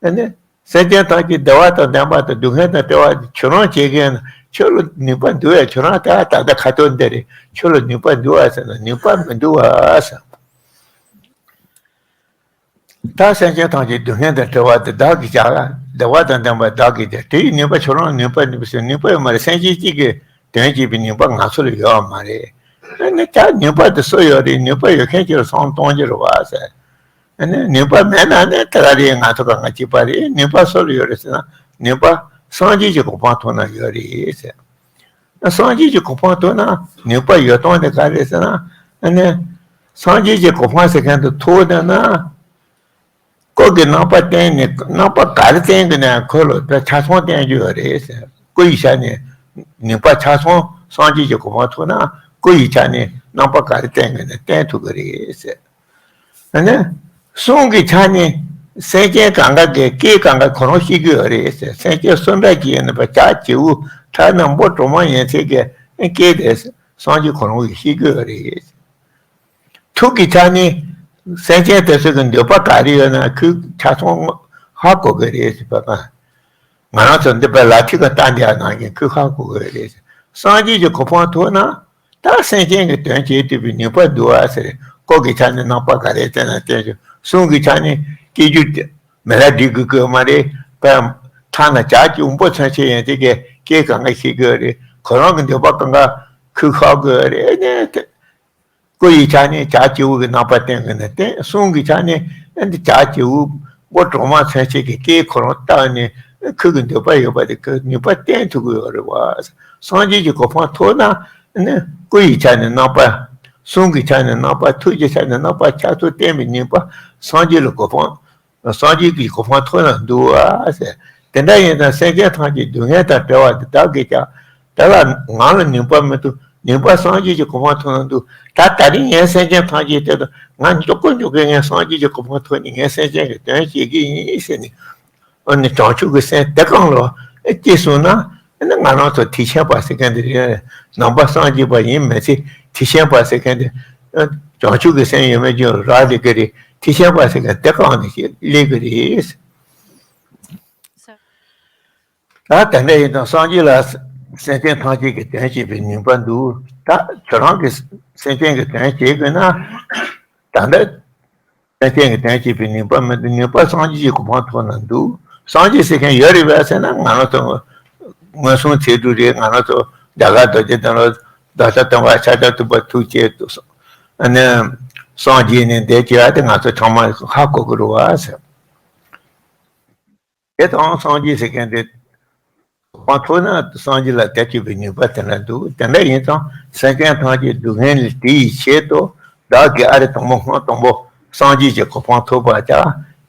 ཨ་ནི། སེམས་ཅན་ཐམས་ཅད་བདེ་བ་དང་ལྡན་པ་དང་སྡུག་བསྔལ་དང་བྲལ་བ་དེ་ཁྱོད་རང་བྱེད་མཁན་ན་ཁྱོད་ལ་ནུས་པ་འདུག་ཡ། ཁྱོད་རང་ད་ད་ལྟ་ཁ་ཐོར་འདི་རེད། ཁྱོད་ལ་ནུས་པ་འདུག་བ་ཟེར་ན་ནུས་པ་མི་འདུག་བ་ཟེར། ད་སེམས་ཅན་ཐམས་ཅད་སྡུག་བསྔལ་དང་བྲལ་བ་དེ་བདག་གིས་བྱ། བདེ་བ་དང་ལྡན་པ་བདག་གིས་བྱ། དེ་ཡི་ནུས་པ་ཁྱོད་རང་ནུས་པ་ནུས་པ་ཟེར་ནུས་པ་ཡོད་མ་རེད། སེམས་ཅན་གཅིག་གི་དོན་བྱེད་པའི་ནུས་པ་ང་ཚོ་ལ་ཡོད་མ་རེད། ཨ་ནི་ད་ནུས་པ་དེ་སུ་ཡོད་རེད། ནུས་པ་ཡོད་མཁན་ཅིག་ལ་བསམ་གཏོང་རྒྱུ་རེད་བ་ཟེར། ཨ་ནི་ནུས་པ་མེད་ན་ནི་དེ་ག་རེད། ང་ཚོ་ག་ང་གཅིག་པ་རེད། ནུས་པ་སུ་ལ་ཡོད་རེད་ཟེར་ན་ནུས་པ་སངས་རྒྱས་ཀྱི་གོ་འཕང་ཐོབ་ན་ཡོད་རེད་ཟེར། སངས་རྒྱས་ཀྱི་གོ་འཕང་ཐོབ་ན་ནུས་པ་ཡོད་སྟངས་དེ་ག་རེད་ཟེར་ན། ཨ་ནི་སངས་རྒྱས་ཀྱི་གོ་འཕང་ཟེར་མཁན་དེ་ཐོབ་བསྡད་ན། སྐུ་གི་རྣམ་པ་བསྟན་ནས་རྣམ་པ་ག་རེ་བསྟན་གི་ན་ཁོ་ལ་ད་ཆ་ཚང་བསྟན་རྒྱུ་ཡོད་རེད་ཟེར། སྐུ་ཡི་ཆ་ནས་ནུས་པ་ཆ་ཚང་སངས་རྒྱས་ཀྱི་གོ་འཕང་ཐོབ་ན་སྐུ་ཡི་ཆ་ནས་རྣམ་པ་ག་རེ་བསྟན་གི་ན་བསྟན་ཐུབ་གི་རེད་ཟེར། ཨ་ནི་གསུང་གི་ཆ་ནས་སེམས་ཅན་གང་ག་གི་སྐད་གང་ག་ཁོ་རང་ཤེས་ཀྱི་ཡོད་རེད་ཟེར། སེམས་ཅན་སུ་འདྲ་ཅིག་ཡིན་ན་བྱ་བྱེའུ་ཁྲ་ནག་འབུ་གྲོག་མ་ཡན་ཆད་ཀྱི་སྐད་དེ་སངས་རྒྱས་ཁོ་རང་གིས་ཤེས་ཀྱི་ཡོད་རེད། ཐུགས་ཀྱི་ཆ་ནས་སེམས་ཅན་དེ་ཚོ་གི་འདོད་པ་ག་རེ་ཡོད་ན་ཁོས་ཆ་ཚང་ཧ་གོ་གི་རེད་ཟེར་བ་དང་། ང་རང་ཚོ་འདི་པའི་ལ་ཐིག་ག་ལྟ་འདི་ཡ་ནང་བཞིན་ཁོས་ཧ་གོ་གི་རེད་ཟེར། སངས་རྒྱས་ཀྱི་གོ་འཕང་ཐོབ་ན་ད་སེམས་ཅན་གྱི་དོན་བྱེད་ཐུབ་པའི་ནུས་པ་འདུག་ཨ་ཟེར། སྐུ་གི་ཆ་ནས་རྣམ་པ་ག་རེ་བསྟན་ན་བསྟན་ཆོག་གསུང་གི་ཆ་ནས་སྐྱེ་རྒྱུ་དེ་མི་ལ་འགྲིག་དགོས་ཀྱི་མ་རེད། པའི་ཐ་ན་བྱ་གི་འབུ་ཚན་ཆེ་ཡན་དེ་གའི་སྐད་གང་ག་ཤེས་དགོས་རེད། ཁོ་རང་གི་འདོད་པ་གང་ག་ཁོས་ཧ་གོ་རེད་ནས། སྐུ་ཡི་ཆ་ནས་བྱ་བྱེའུ་གི་རྣམ་པ་བསྟན་གི་ན་བསྟན། གསུང་གི་ཆ་ནས་ཨ་འདི་བྱ་བྱེའུ་འབུ་གྲོག་མ་ཚན་ཆེ་གི་སྐད་ཁོ་རང་བཏགས་ནས་ཁོ་གི་འདོད་པ་ཡོད་པ་དེ་ཁོས་ནུས་པ་བསྟན་ཐུབ་ཀྱི་ཡོད་རེད་བ། སངས་རྒྱས་ཀྱི་གོ་འཕང་ཐོབ་ན་ནི་སྐུ་ཡི་ཆ་ནས་རྣམ་པ། གསུང་གི་ཆ་ནས་རྣམ་པ། ཐུགས་ཀྱི་ཆ་ནས་རྣམ་པ་ཆ་ཚང་བསྟན་པའི་ནུས་པ་སངས་རྒྱས་ལ་གོ་འཕང་། སངས་རྒྱས་ཀྱི་གོ་འཕང་ཐོབ་ན་འདུག་ཨ་ཟེར། དེ་འདྲ་ཡིན་ཙང་སེམས་ཅན་ཐམས་ཅད་སྡུག་བསྔལ་དང་བྲལ་བ་དེ་བདག་གིས་ཀྱང་དེ་ལ་ང་ལ་ནུས་པ་མི་འདུག་ནུས་པ་སངས་རྒྱས་ཀྱི་གོ་འཕང་ཐོབ་ན་འདུག་ད་ད་རིང་ངས་སེམས་ཅན་ཐམས་ཅད་དེ་དང་ང་མགྱོགས་པོ་མགྱོགས་པོ་ངས་སངས་རྒྱས་ཀྱི་གོ་འཕང་ཐོབ་ནས་ངས་སེམས་ཅན་གྱི་དོན་བྱེད་ཀྱི་ཡིན་ཟེར་ནས། ཨ་ནི་བྱང་ཆུབ་ཀྱི་སེམས་དེ་གང་ལ་སྐྱེས་སོང་ན། ཨ་ནི་ང་རང་ཚོ་ཐེག་ཆེན་པ་ཟེར་མཁན་དེ་རེད། ནང་པ་སངས་རྒྱས་པ་ཡིན་མི་ཚེ་ཐེག་ཆེན་པ་ཟེར་མཁན་དེ། ཨ་བྱང་ཆུབ་ཀྱི་སེམས་ཡོད་མེད་ཀྱང་རག་ལས་ཀྱི་རེད། ཐེག་ཆེན་པ་ཟེར་མཁན་དེ་གང་ནས་སླེབས་ཀྱི་རེད། ད་དེ་འདྲ་ཡིན་དང་སངས་རྒྱས་ལ་སེམས་ཅན་ཐམས་ཅད་ཀྱི་དོན་བྱེད་པའི་ནུས་པ་འདུག་ད་ཁྱོད་རང་གིས་སེམས་ཅན་གྱི་དོན་བྱེད་དགོས་ན། ད་ལྟ་སེམས་ཅན་གྱི་དོན་བྱེད་པའི་ནུས་པ་མི་འདུག་ནུས་པ་སངས་རྒྱས་ཀྱི་གོ་འཕང་ཐོབ་ན་འདུག་སངས་རྒྱས་ཟེར་མཁན་ཡོད་རེད་པས་ཟེར་ན། ང་རང་ཚོ་མངོན་སུམ་ཚིག་འབྲུ་རེད། ང་རང་ཚོ་རྒྱ་གར་རྡོ་རྗེ་གདན་ལ་བདག་ཅག་སྟོན་པ་ཤཱཀྱ་ཐུབ་པ་ཐུགས་བསྐྱེད་དུ་སོང་། ཨ་ནི་སངས་རྒྱས་ནས་འདས་ཀྱི་ཡ་དེ་ང་ཚོ་ཚང་མ་ཧ་གོ་གི་རེད་བ་ཟེར། དེ་དང་སངས་རྒྱས་ཟེར་མཁན་དེ་གོ་འཕང་ཐོབ་ན་སངས་རྒྱས་ལ་དད་བྱེད་པའི་ནུས་པ་དེ་འདྲ་འདུག་དེ་འདྲ་ཡིན་ཙང་སེམས་ཅན་ཐམས་ཅད་སྡུག་བསྔལ་ལས་སྒྲོལ་བའི་ཆེད་དུ། བདག་གིས་ཨ་རེ་དང་པོ་སྔོན་དང་པོ་སངས་རྒྱས་ཀྱི་གོ་འཕང་ཐོབ་པར་བྱ།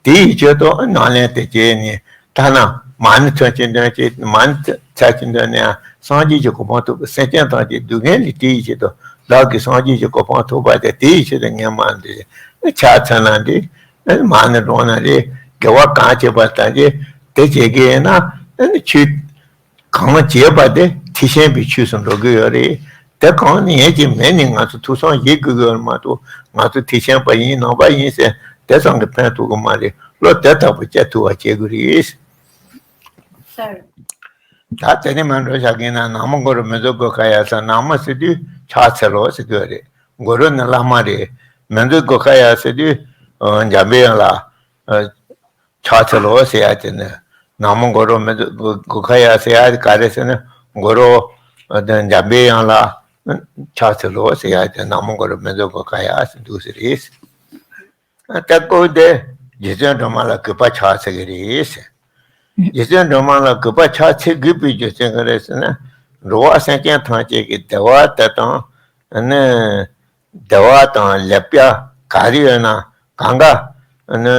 དེའི་ཆེད་དུ་ནམ་ལངས་ཏེ་བྱས་ནས་ཐ་ན་མ་ཎི་ཚར་གཅིག་འདོན་བྱས། མ་ཎི་ཚར་གཅིག་འདོན་ནས་སངས་རྒྱས་ཀྱི་གོ་འཕང་ཐོབ། སེམས་ཅན་ཐམས་ཅད་སྡུག་བསྔལ་ལས་སྒྲོལ་བའི་ཆེད་དུ་བདག་གིས་སངས་རྒྱས་ཀྱི་གོ་འཕང་ཐོབ་པར་བྱ། དེའི་ཆེད་དུ་ངས་མ་ཎི་འདོན་བྱས། ཕྱག་འཚལ་ན་འགྲིག་མ་ཎི་བགྲངས་ན་རེད། དགེ་བ་གང་བྱས་པ་ལྟར་གྱི་དེ་བྱེད་ཀྱི་ཡིན་ན། ཨ་ནི་ཆོས་གང་བྱས་པ་དེ་ཐེག་ཆེན་པའི་ཆོས་སུ་འགྲོ་གི་ཡོད་རེད། དེ་གང་ནས་ཡན་གྱི་མེད་ནས་ང་ཚོ་ཐུགས་བསམ་བཞེས་དགོས་ཀྱི་ཡོད་མ་གཏོགས། ང་ཚོ་ཐེག་ཆེན་པ་ཡིན་ནང་པ་ཡིན་ཟེར་དེ་ཙམ་གྱིས་ཕན་ཐོགས་ཀྱི་མ་རེད། བློ་དེ་དག་པོ་བསྐྱེད་ཐུབ་པ་བྱེད་དགོས་རེད། ད་དེ་ནས་མར་འགྲོ་བཞག་གིན་ན། ན་མོ་གུ་རུ་མི་འཛུགས་སྒོ་ཁ་ཡ་ཟེར། ན་མོ་ཟེར་དུས་ཕྱག་འཚལ་ལོ་ཟེར་དུས་རེད། གུ་རུ་ནི་བླ་མ་རེད། མི་འཛུགས་སྒོ་ཁ་ཡ་ཟེར་དུས་འཇམ་པའི་དབྱངས་ལ་ཕྱག་འཚལ་ལོ་ཟེར་ཡ་དེ་ནི། ན་མོ་གུ་རུ་མི་འཛུགས་སྒོ་ཁ་ཡ་ཟེར་ཡ་ག་རེ་ཟེར་ན། གུ་རུ་འཇམ་པའི་དབྱངས་ལ་ཕྱག་འཚལ་ལོ་ཟེར་ཡ་དེ། ན་མོ་གུ་རུ་མི་འཛུགས་སྒོ་ཁ་ཡ་ཟེར་འདུག་ཟེར་རེད། ད་སྐབས་དེ་རྗེ་བཙུན་སྒྲོལ་མ་ལ་གུས་པ་ཕྱག་འཚལ་གྱི་རེད། རྗེ་བཙུན་སྒྲོལ་མ་ལ་གུས་པ་ཕྱག་འཚལ་དགོས་པའི་རྒྱུ་མཚན་ག་རེ་ཟེར་ན། འགྲོ་བ་སེམས་ཅན་ཐམས་ཅད་ཀྱི་བདེ་བ་དེ་དང་། ཨ་ནི་བདེ་བ་དང་ལེགས་པ་ག་རེ་ཡོད་ན་གང་ག་ཨ་ནི་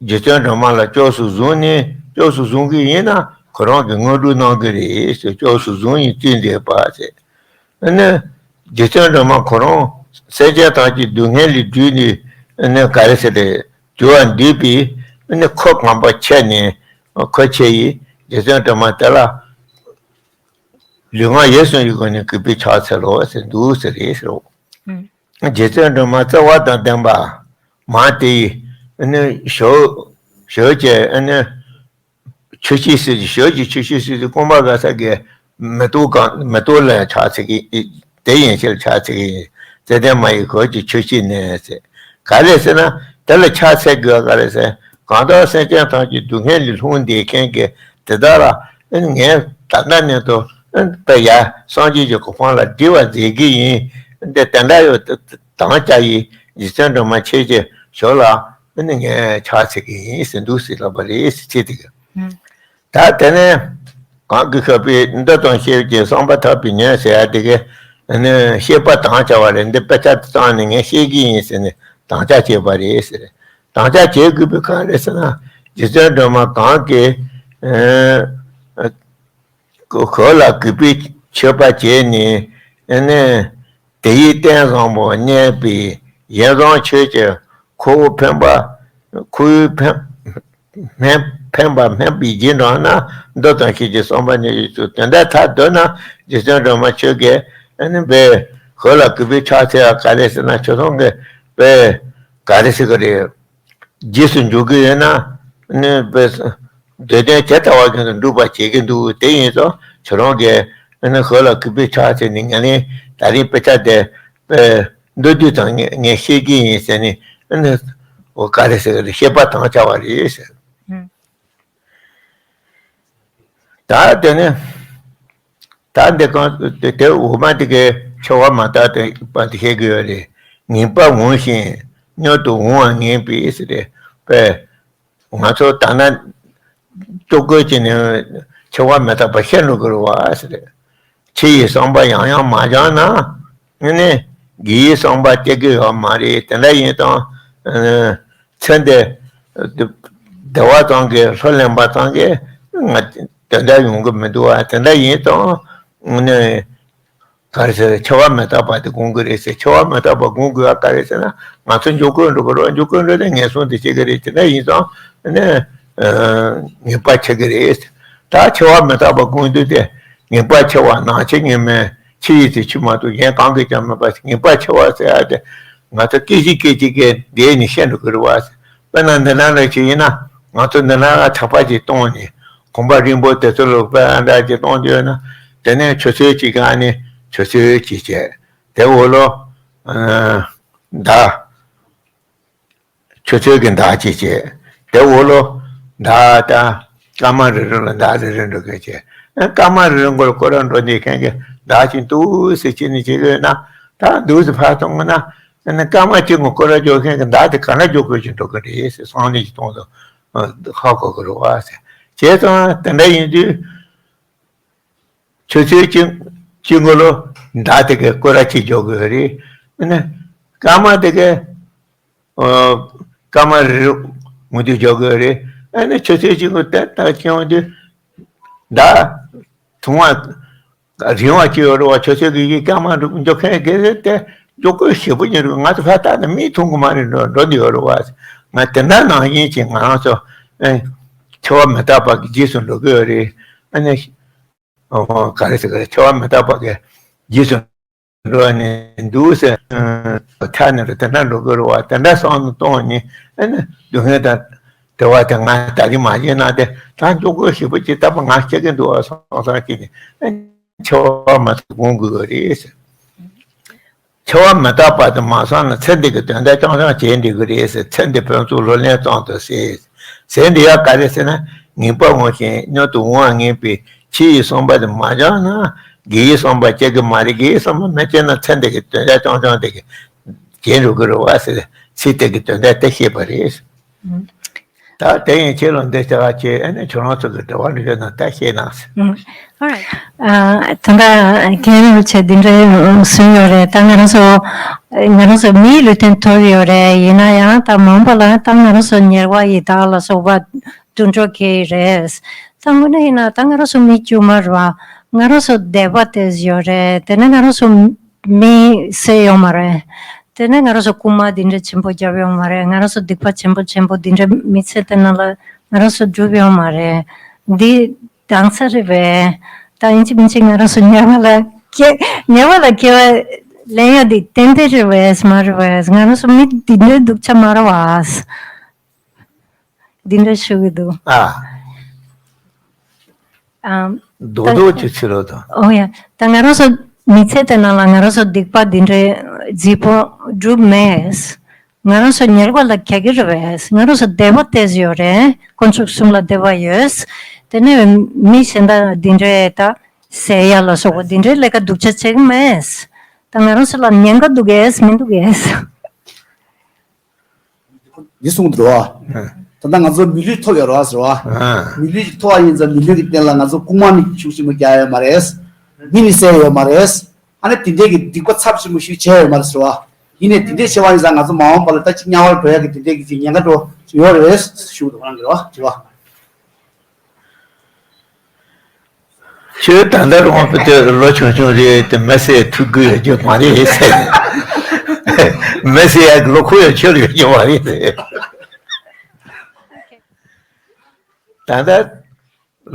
རྗེ་བཙུན་སྒྲོལ་མ་ལ་སྐྱབས་སུ་བཟུང་ནས། སྐྱབས་སུ་བཟུང་གི་ཡིན་ན་ཁོ་རང་གིས་དངོས་གྲུབ་གནང་གི་རེད་ཟེར། སྐྱབས་སུ་བཟུང་ཡིན་བརྩིས་འདེབས་པ་ཟེར། ཨ་ནི་རྗེ་བཙུན་སྒྲོལ་མ་ཁོ་རང་སེམས་ཅན་ཐམས་ཅད་སྡུག་བསྔལ་ལས་སྒྲོལ་ནས། ཨ་ནི་ག་རེ་ཟེར་རེད། སྒྲོལ་བར་འདོད་པའི་ཨ་ནི་ཁོག་གང་པོ་ཁྱེར་ནས། ཁོ་ཁྱེར་ཡིས་རྗེ་བཙུན་སྒྲོལ་མ་དེ་ལ་ལུས་ངག་ཡིད་གསུམ་གྱི་སྒོ་ནས་གུས་པས་ཕྱག་འཚལ་ལོ་ཟེར་འདུག་ཟེར་རེད་ཟེར། ཨུམ། རྗེ་བཙུན་སྒྲོལ་མ་བརྩེ་བ་དང་ལྡན་པ་མ་དེ་ཡིས་ཨ་ནི་ཞབས་ཞབས་ཀྱི་ཨ་ནི་མཆོད་བཤམས་ཟེར། ཞབས་ཀྱི་མཆོད་བཤམས་ཟེར་དུས་རྐང་པ་ག་ས་གི་མེ་ཏོག་གང་མེ་ཏོག་ལ་ཕྱག་འཚལ་གྱི་དེ་ཡན་ཆད་ལ་ཕྱག་འཚལ་གྱི་ཡིན། བརྩེ་ལྡན་མ་ཡི་གུས་ཀྱི་མཆོད་བཤམས་ནི་ཟེར། ག་རེ་ཟེར་ན་དེ་ལ་ཕྱག་འཚལ་དགོས་པ་ག་རེ་ཟེར། གང་ལྟར་སེམས་ཅན་ཐམས་ཅད་སྡུག་བསྔལ་ལས་སློང་བསྡད་མཁན་གྱི་དེ་དག་ལ་ངས་ད་ལྟ་ནས་དུ་དཔེ་ཡ་སངས་རྒྱས་ཀྱི་གོ་འཕང་ལ་སྒྲིལ་བར་མཛད་ཀྱི་ཡིན། འདི་དེ་འདྲ་ཡོད། དམ་བཅའ་ཡིས་རྗེ་བཙུན་སྒྲོལ་མ་ཁྱེད་ཀྱི་ཞབས་ལ་ངས་ཕྱག་འཚལ་གྱི་ཡིན་ཟེར་འདུག་ཟེར་ལབ་པ་རེད་ཟེར་ཚིག་དེ་གི། ད་དེ་ནས་གང་གི་ཤོད་པའི་འདི་དང་ཤེས་ཀྱི་བསམ་པ་ཐག་པའི་ཉོན་ཟེར་ཡ་དེ་གི་ནི་ཤེས་པ་དམ་བཅའ་བ་རེད། འདི་དཔེ་ཆ་དེ་བཏང་ནས་ངས་ཤེས་ཀྱི་ཡིན་ཟེར་ནས་དམ་བཅའ་བྱས་པ་རེད་ཟེར། དམ་བཅའ་བྱེད་དགོས་པའི་གང་རེད་ཟེར་ན། རྗེ་བཙུན་སྒྲོལ་མ་གང་གི་ཨ་ཁོ་ལ་གུས་པས་མཆོད་པ་བྱས་ནས། ཨ་ནི་དེ་ཡི་རྟེན་བཟང་པོ་བརྙེས་པའི་ཡིད་བཟང་ཆོས་ཀྱི་ཁུ་བོ་ཕན་པ་ཁུ་བོའི་ཕན་ཕན་ཕན་པ་སྨིན་པའི་རྗེས་འབྲང་ན། འདི་དང་ཤེས་ཀྱི་བསམ་པ་ཉིད་ཀྱི་ཚུལ། དེ་འདྲ་ཐལ་འདོད་ན་རྗེ་བཙུན་སྒྲོལ་མ་ཁྱོད་ཀྱིས་ཨ་ནི་དཔེ་ཁོ་ལ་གུས་པས་ཕྱག་འཚལ་བ་ག་རེ་ཟེར་ན། ཁྱོད་རང་གིས་དཔེ་ག་རེ་ཟེར་གི་རེད། རྗེས་སུ་འཇུག་གི་ཡོད་ན་ནི་དཔེ་འདོད་དོན་ཇི་ལྟ་བ་བཞིན་དུ་འགྲུབ་པར་བྱེད་ཀྱི་འདུག་དེ་ཡིན་ཙང་ཁྱོད་རང་གིས་ཨ་ནི་ཁོ་ལ་གུས་པས་ཕྱག་འཚལ་ནས། ངས་ནི་ད་རིང་དཔེ་ཆ་དེ་དཔེ་མདོར་བསྡུས་ཙམ་ངས་ངས་ཤེས་ཀྱི་ཡིན་ཟེར་ནས། ཨ་ནི་འོ་ག་རེ་ཟེར་གི་རེད། ཤེས་པ་དམ་བཅའ་བ་རེད་ཟེར། ཨུམ། ད་དེ་ནས་ད་འདི་གང་དེ་དེ་འོག་མ་དེ་གའི་འཆི་བ་མ་དག་པ་དེ་བཤད་ཀྱི་ཡོད་རེད། ངེས་པར་འོང་ཞིང་མྱུར་དུ་འོང་བར་ངེས་པའི་ཟེར་རེད། དཔེ་ང་ཚོ་ད་ན་ཅོག་ཀོ་བྱས་ནས་འཆི་བ་མི་རྟག་པ་ཤེས་འགྲོ་གི་རེད་བ་ཟེར་རེད། ཕྱི་ཡི་བསམ་པ་ཡང་ཡང་མ་སྦྱངས་ན། ཨ་ནི་སྒེའུ་ཡི་བསམ་པ་སྐྱེ་གི་ཡོད་མ་རེད། དེ་འདྲ་ཡིན་ཙང་ཚེ་འདི་བདེ་བ་ཙམ་གྱིས་ལྷུར་ལེན་པ་ཙམ་གྱིས་ང་དེ་འདྲ་ཡོང་གི་མི་འདུག་བ། དེ་འདྲ་ཡིན་ཙང་ཨ་ནི་ ག་རེ་ཟེར། འཆི་བ་མི་རྟག་པ་དེ་སྒོམ་དགོས་རེད་ཟེར། འཆི་བ་མི་རྟག་པ་སྒོམ་དགོས་པ་ག་རེ་ཟེར་ན། ང་ཚོ་འཇུག་སྒོ་འགྲོ་གི་རེད། འཇུག་སྒོ་འགྲོ་དེ་ངན་སོང་དེ་སྐྱེ་གི་རེད། དེ་འདྲ་ཡིན་ཙང་ནི་ངེས་པ་འཆི་གི་རེད། ད་འཆི་བ་མི་རྟག་པ་སྒོམ་དུས་དེ་ངེས་པ་འཆི་བ། ནང་ཆོས་ངེས་མེད། ཕྱི་ཡི་ཚེ་ཕྱི་མ་གཏོགས་གཞན་གང་གིས་ཀྱང་མེད་པ། ངེས་པ་འཆི་བ་ཟེར་ཡ་དེ་ང་ཚོ་སྐད་ཅིག་སྐད་ཅིག་གིས་འདས་ནས་ཤི་འགྲོ་གི་རེད་བ། དཔེར་ན་འདི་ནང་ལ་ཅིག་ཡིན་ན། ང་ཚོ་འདི་ནང་ལ་ཐག་པ་ཅིག་གཏོང་ནས། གོམ་པ་རིང་པོ་དེ་ཚོ་ལ་དཔེ་འདྲ་ཅིག་གཏོང་རྒྱུ་ཡོད་ན། དེ་ནས་ཆུ་ཚོད་གཅིག་ག་ནས་ཆུ་ཚོད་གཅིག་བྱས། དེ་འོག་ལོ་ཨ་ཟླ། ཆུ་ཚོད་ཀྱི་ཟླ་གཅིག་བྱས། དེ་འོག་ལོ་ཟླ་དང་སྐར་མ་རེ་རེ་ལ་ཟླ་རེ་རེ་འགྲོ་མཁན་བྱས། ཨ་སྐར་མ་རེ་རེ་མགོ་ལ་སྐོར་ར་འགྲོ་བསྡད་མཁན་གྱི་ཟླ་གཅིག་འདུག་སེ་བྱས་ནས་བྱས་ཡོད་ན། ད་འདུག་སེ་ཕར་གཏོང་ན། ཨ་ནི་སྐར་མ་གཅིག་མགོ་སྐོར་ར་འགྲོ་མཁན་གྱི་ཟླ་དེ་ག་འདྲ་འགྲོ་དགོས་ཀྱི་འགྲོ་གི་རེད་ཟེར། སང་ཉིན་གྱི་གཏོང་དུ་ཧ་གོ་གི་རེད་བ་ཟེར། བྱས་ཙང་དེ་འདྲ་ཡིན་དུས། ཆུ་ཚོད་གཅིག་གཅིག་མགོ་ལོ་ཟླ་དེ་གའི་སྐོར་ར་གཅིག་འཇོག་དགོས་རེད། ཨ་ནི་སྐར་མ་དེ་གའི་ཨོ་སྐར་མ་རེ་རེ་མུ་མཐུད་འཇོག་དགོས་རེད། ཨ་ནི་ཆུ་ཚོད་གཅིག་མགོ་ཏག་ཏག་བྱུང་དུས་ཟླ་ཐུང་བ་རིང་བ་གཅིག་ཡོད་རེད་བ། ཆུ་ཚོད་ཀྱི་ཡི་སྐར་མ་འགྲོ་མཁན་གྱི་དེ་འཇོག་དགོས་ཞེ་པོ་ཉེ་རུ། ང་ཚོ་ཕར་ལྟ་ན་མིག་མཐོང་གི་མ་རེད། འགྲོ་འགྲོ་འདི་ཡོད་རེད་བ། ང་དེ་འདྲ་ནང་བཞིན་གྱི་ང་རང་ཚོ་ཨེ་འཆི་བ་མི་རྟག་པ་གི་རྗེས་སུ་འགྲོ་གི་ཡོད་རེད། ཨ་ནི། ཨོ་ཧོ། ག་རེ་ཟེར་གི་རེད། འཆི་བ་མི་རྟག་པ་གི་རྗེས་སུ་འགྲོ་ནས་འདུག་ཟེར། ཐག་ནས་རེད། དེ་འདྲ་འགྲོ་གི་རེད་བ། དེ་འདྲ་བསམ་བློ་གཏོང་ནས། ཨ་ནི་སྡུག་བསྔལ་དང་བདེ་བ་དེ་ང་ད་གིན་མ་བྱས་ན་དེ་ད་འགྲོ་དགོས་ཞེ་པོ་ཅིག་ད་པ་ང་སྐྱེ་གི་འདུག་བ་བསམ་བསམ་བྱས་ནས། ཨ་ནི་འཆི་བ་མ་ཐག་སྒོམ་དགོས་གི་རེད་ཟེར། འཆི་བ་མི་རྟག་པ་དེ་མ་བསམ་ན་ཚེ་འདི་གི་དོན་དག་རྐྱང་རྐྱང་བྱས་འགྲིག་གི་རེད་ཟེར། ཚེ་འདི་ཕན་ཚུན་བློ་ལེན་ཙམ་དུ་ཟད། ཟད་འདི་ཡང་ག་རེ་ཟེར་ན། ངེས་པ་ངོ་ཤེས་མྱུར་དུ་འོང་བ་ངེས་པའི་ཕྱི་ཡི་བསམ་པ་དེ་མ་བྱང་ན་སྒེར་ཡི་བསམ་པ་སྐྱེ་གི་མ་རེད། སྒེར་ཡི་བསམ་པ་མ་སྐྱེས་ན་ཚེ་འདི་གི་དོན་དག་རྐྱང་རྐྱང་དེ་གི་བྱས་འགྲོ་གི་རེད་བ་ཟེར། ཚེ་འདི་གི་དོན་དག་དེ་ཤེས་པ་རེད། ད་དེ་ཡིན་ཁྱེད་ལ་འདི་ལྟ་བ་བྱས། ཨ་ནི་ཁྱོད་རང་ཚོ་གི་འབྲེལ་བ་ལ་ཡོད་ན་ད་བཤད་ན་ཟེར། ཨུམ། Alright. ཨ་ད་ལྟ་མཁན་རིན་པོ་ཆེ་འདི་འདྲའི་གསུངས་ཡོད་རེད། ད་ང་རང་ཚོ་ང་རང་ཚོ་མིའི་ལུས་རྟེན་ཐོབ་ཡོད་རེད། ཡིན་ན་ཡང་ད་མ་འོངས་པ་ལ་ད་ང་རང་ཚོ་ཉེ་བ་ཡི་དྭགས་ལ་སོགས་པ་དུད་འགྲོ་སྐྱེ་ཡི་རེད། ད་དངོས་གནས་ཡིན་ན་ད་ང་རང་ཚོ་མི་དཀྱུས་མ་རེད་བ། ང་རང་ཚོ་སྡིག་པ་དེ་ཡོད་རེད། དེ་ནས་ང་རང་ཚོ་མི་བསད་ཡོད་མ་རེད། དེ་ནས་ང་རང་ཚོ་རྐུན་མ་འདི་འདྲ་ཆེན་པོ་བརྒྱབ་ཡོད་མ་རེད། ང་རང་ཚོ་སྡིག་པ་ཆེན་པོ་ཆེན་པོ་འདི་འདྲ་མི་ཚེ་དེ་ནང་ལ་ང་རང་ཚོ་བསྒྲུབས་ཡོད་མ་རེད། འདི་སྡང་ས་རེད་པས། ད་ཡིན་གཅིག་མིན་གཅིག་ང་རང་ཚོ་ཉེས་པ་ལ་སྐྱེ་ཉེས་པ་ལ་སྐྱེ་བ་ལེན་ཡ་འདི་ཏན་ཏན་རེད་པས། མ་རེད་པས། ང་རང་ཚོ་མི་འདི་འདྲའི་སྡུག་ཅག་མ་རེད་པས། འདི་འདྲ་ཞུ་གི་འདུག་ཨ། ཨམ། རྡོག་རྡོག་ཅིག་ཕྱི་ལོགས་དང་། ཨོ་ཡ། ད་ང་རང་ཚོ་མི་ཚེ་དེ་ནང་ལ་ང་རང་ཚོ་སྡིག་པ་འདི་འདྲའི་རྫིག་པོ་བསྒྲུབས་མེད། ང་རང་ཚོ་ཉེས་པ་ལ་གྱེས་ཀྱི་རེད་པས། ང་རང་ཚོ་བདེ་བ་དེ་ཡོད་རེད། དཀོན་མཆོག་གསུམ་ལ་བདེ་བ་ཡོད། དེ་ནས་མི་གཞན་དག་འདི་འདྲའི་ད་ཟེར་ཡ་ལ་སོགས་པ་འདི་འདྲའི་ལས་ཀ་སྡུག་ཅག་བྱེད་ཀྱི་མེད། ད་ང་རང་ཚོ་ལ་ཉེན་ཁ་འདུག་གས་མི་འདུག་གས། འདི་གསུངས་འདུག་རོ། ད་ལྟ་ང་ཚོ་མི་ལུས་ཐོབ་ཡོད་རོ་ཟེར་བ། མི་ལུས་ཀྱི་ཐོབ་པ་ཡིན་ཙང་མི་ལུས་ཀྱི་སྟེང་ལ་ང་ཚོ་རྐུན་མ་ནི་ཤུགས་ཆེན་པོ་རྒྱག་ཡོད་མ་རེད། མི་ནི་བསད་ཡོད་མ་རེད། ཨ་ནི་དེ་འདྲས་ཀྱི་སྡིག་པ་ཚབས་ཆེན་པོ་ཞིག་བྱས་ཡོད་མ་རེད་ཟེར་བ། ཡིན་ནའི་དེ་འདྲས་བྱས་པ་ཡིན་ཙང་ང་ཚོ་མ་འོངས་པ་ལ་ད་ཅིག་དམྱལ་བར་འགྲོ་ཡག་གི་དེ་འདྲས་ཀྱི་ཅིག་ཉེན་ཁ་འགྲོ་ཡོད་རེད་ཞུ་འདུག་རང་གི་རོ་དྲི་བ། ཁྱོད་ད་ལྟ་རང་དཔེ་དེ་ལོ་ཆུང་ཆུང་རེད་དེ་མི་བསད་ཐུབ་ཀྱི་ཡོད་རྒྱུ་མ་རེད་ཟེར། མི་བསད་ཡག་གི་བློ་ཁོག་ཡང་ཁྱོད་ལ་ཡོད་རྒྱུ་མ་རེད་ཟེར། ད་ལྟ་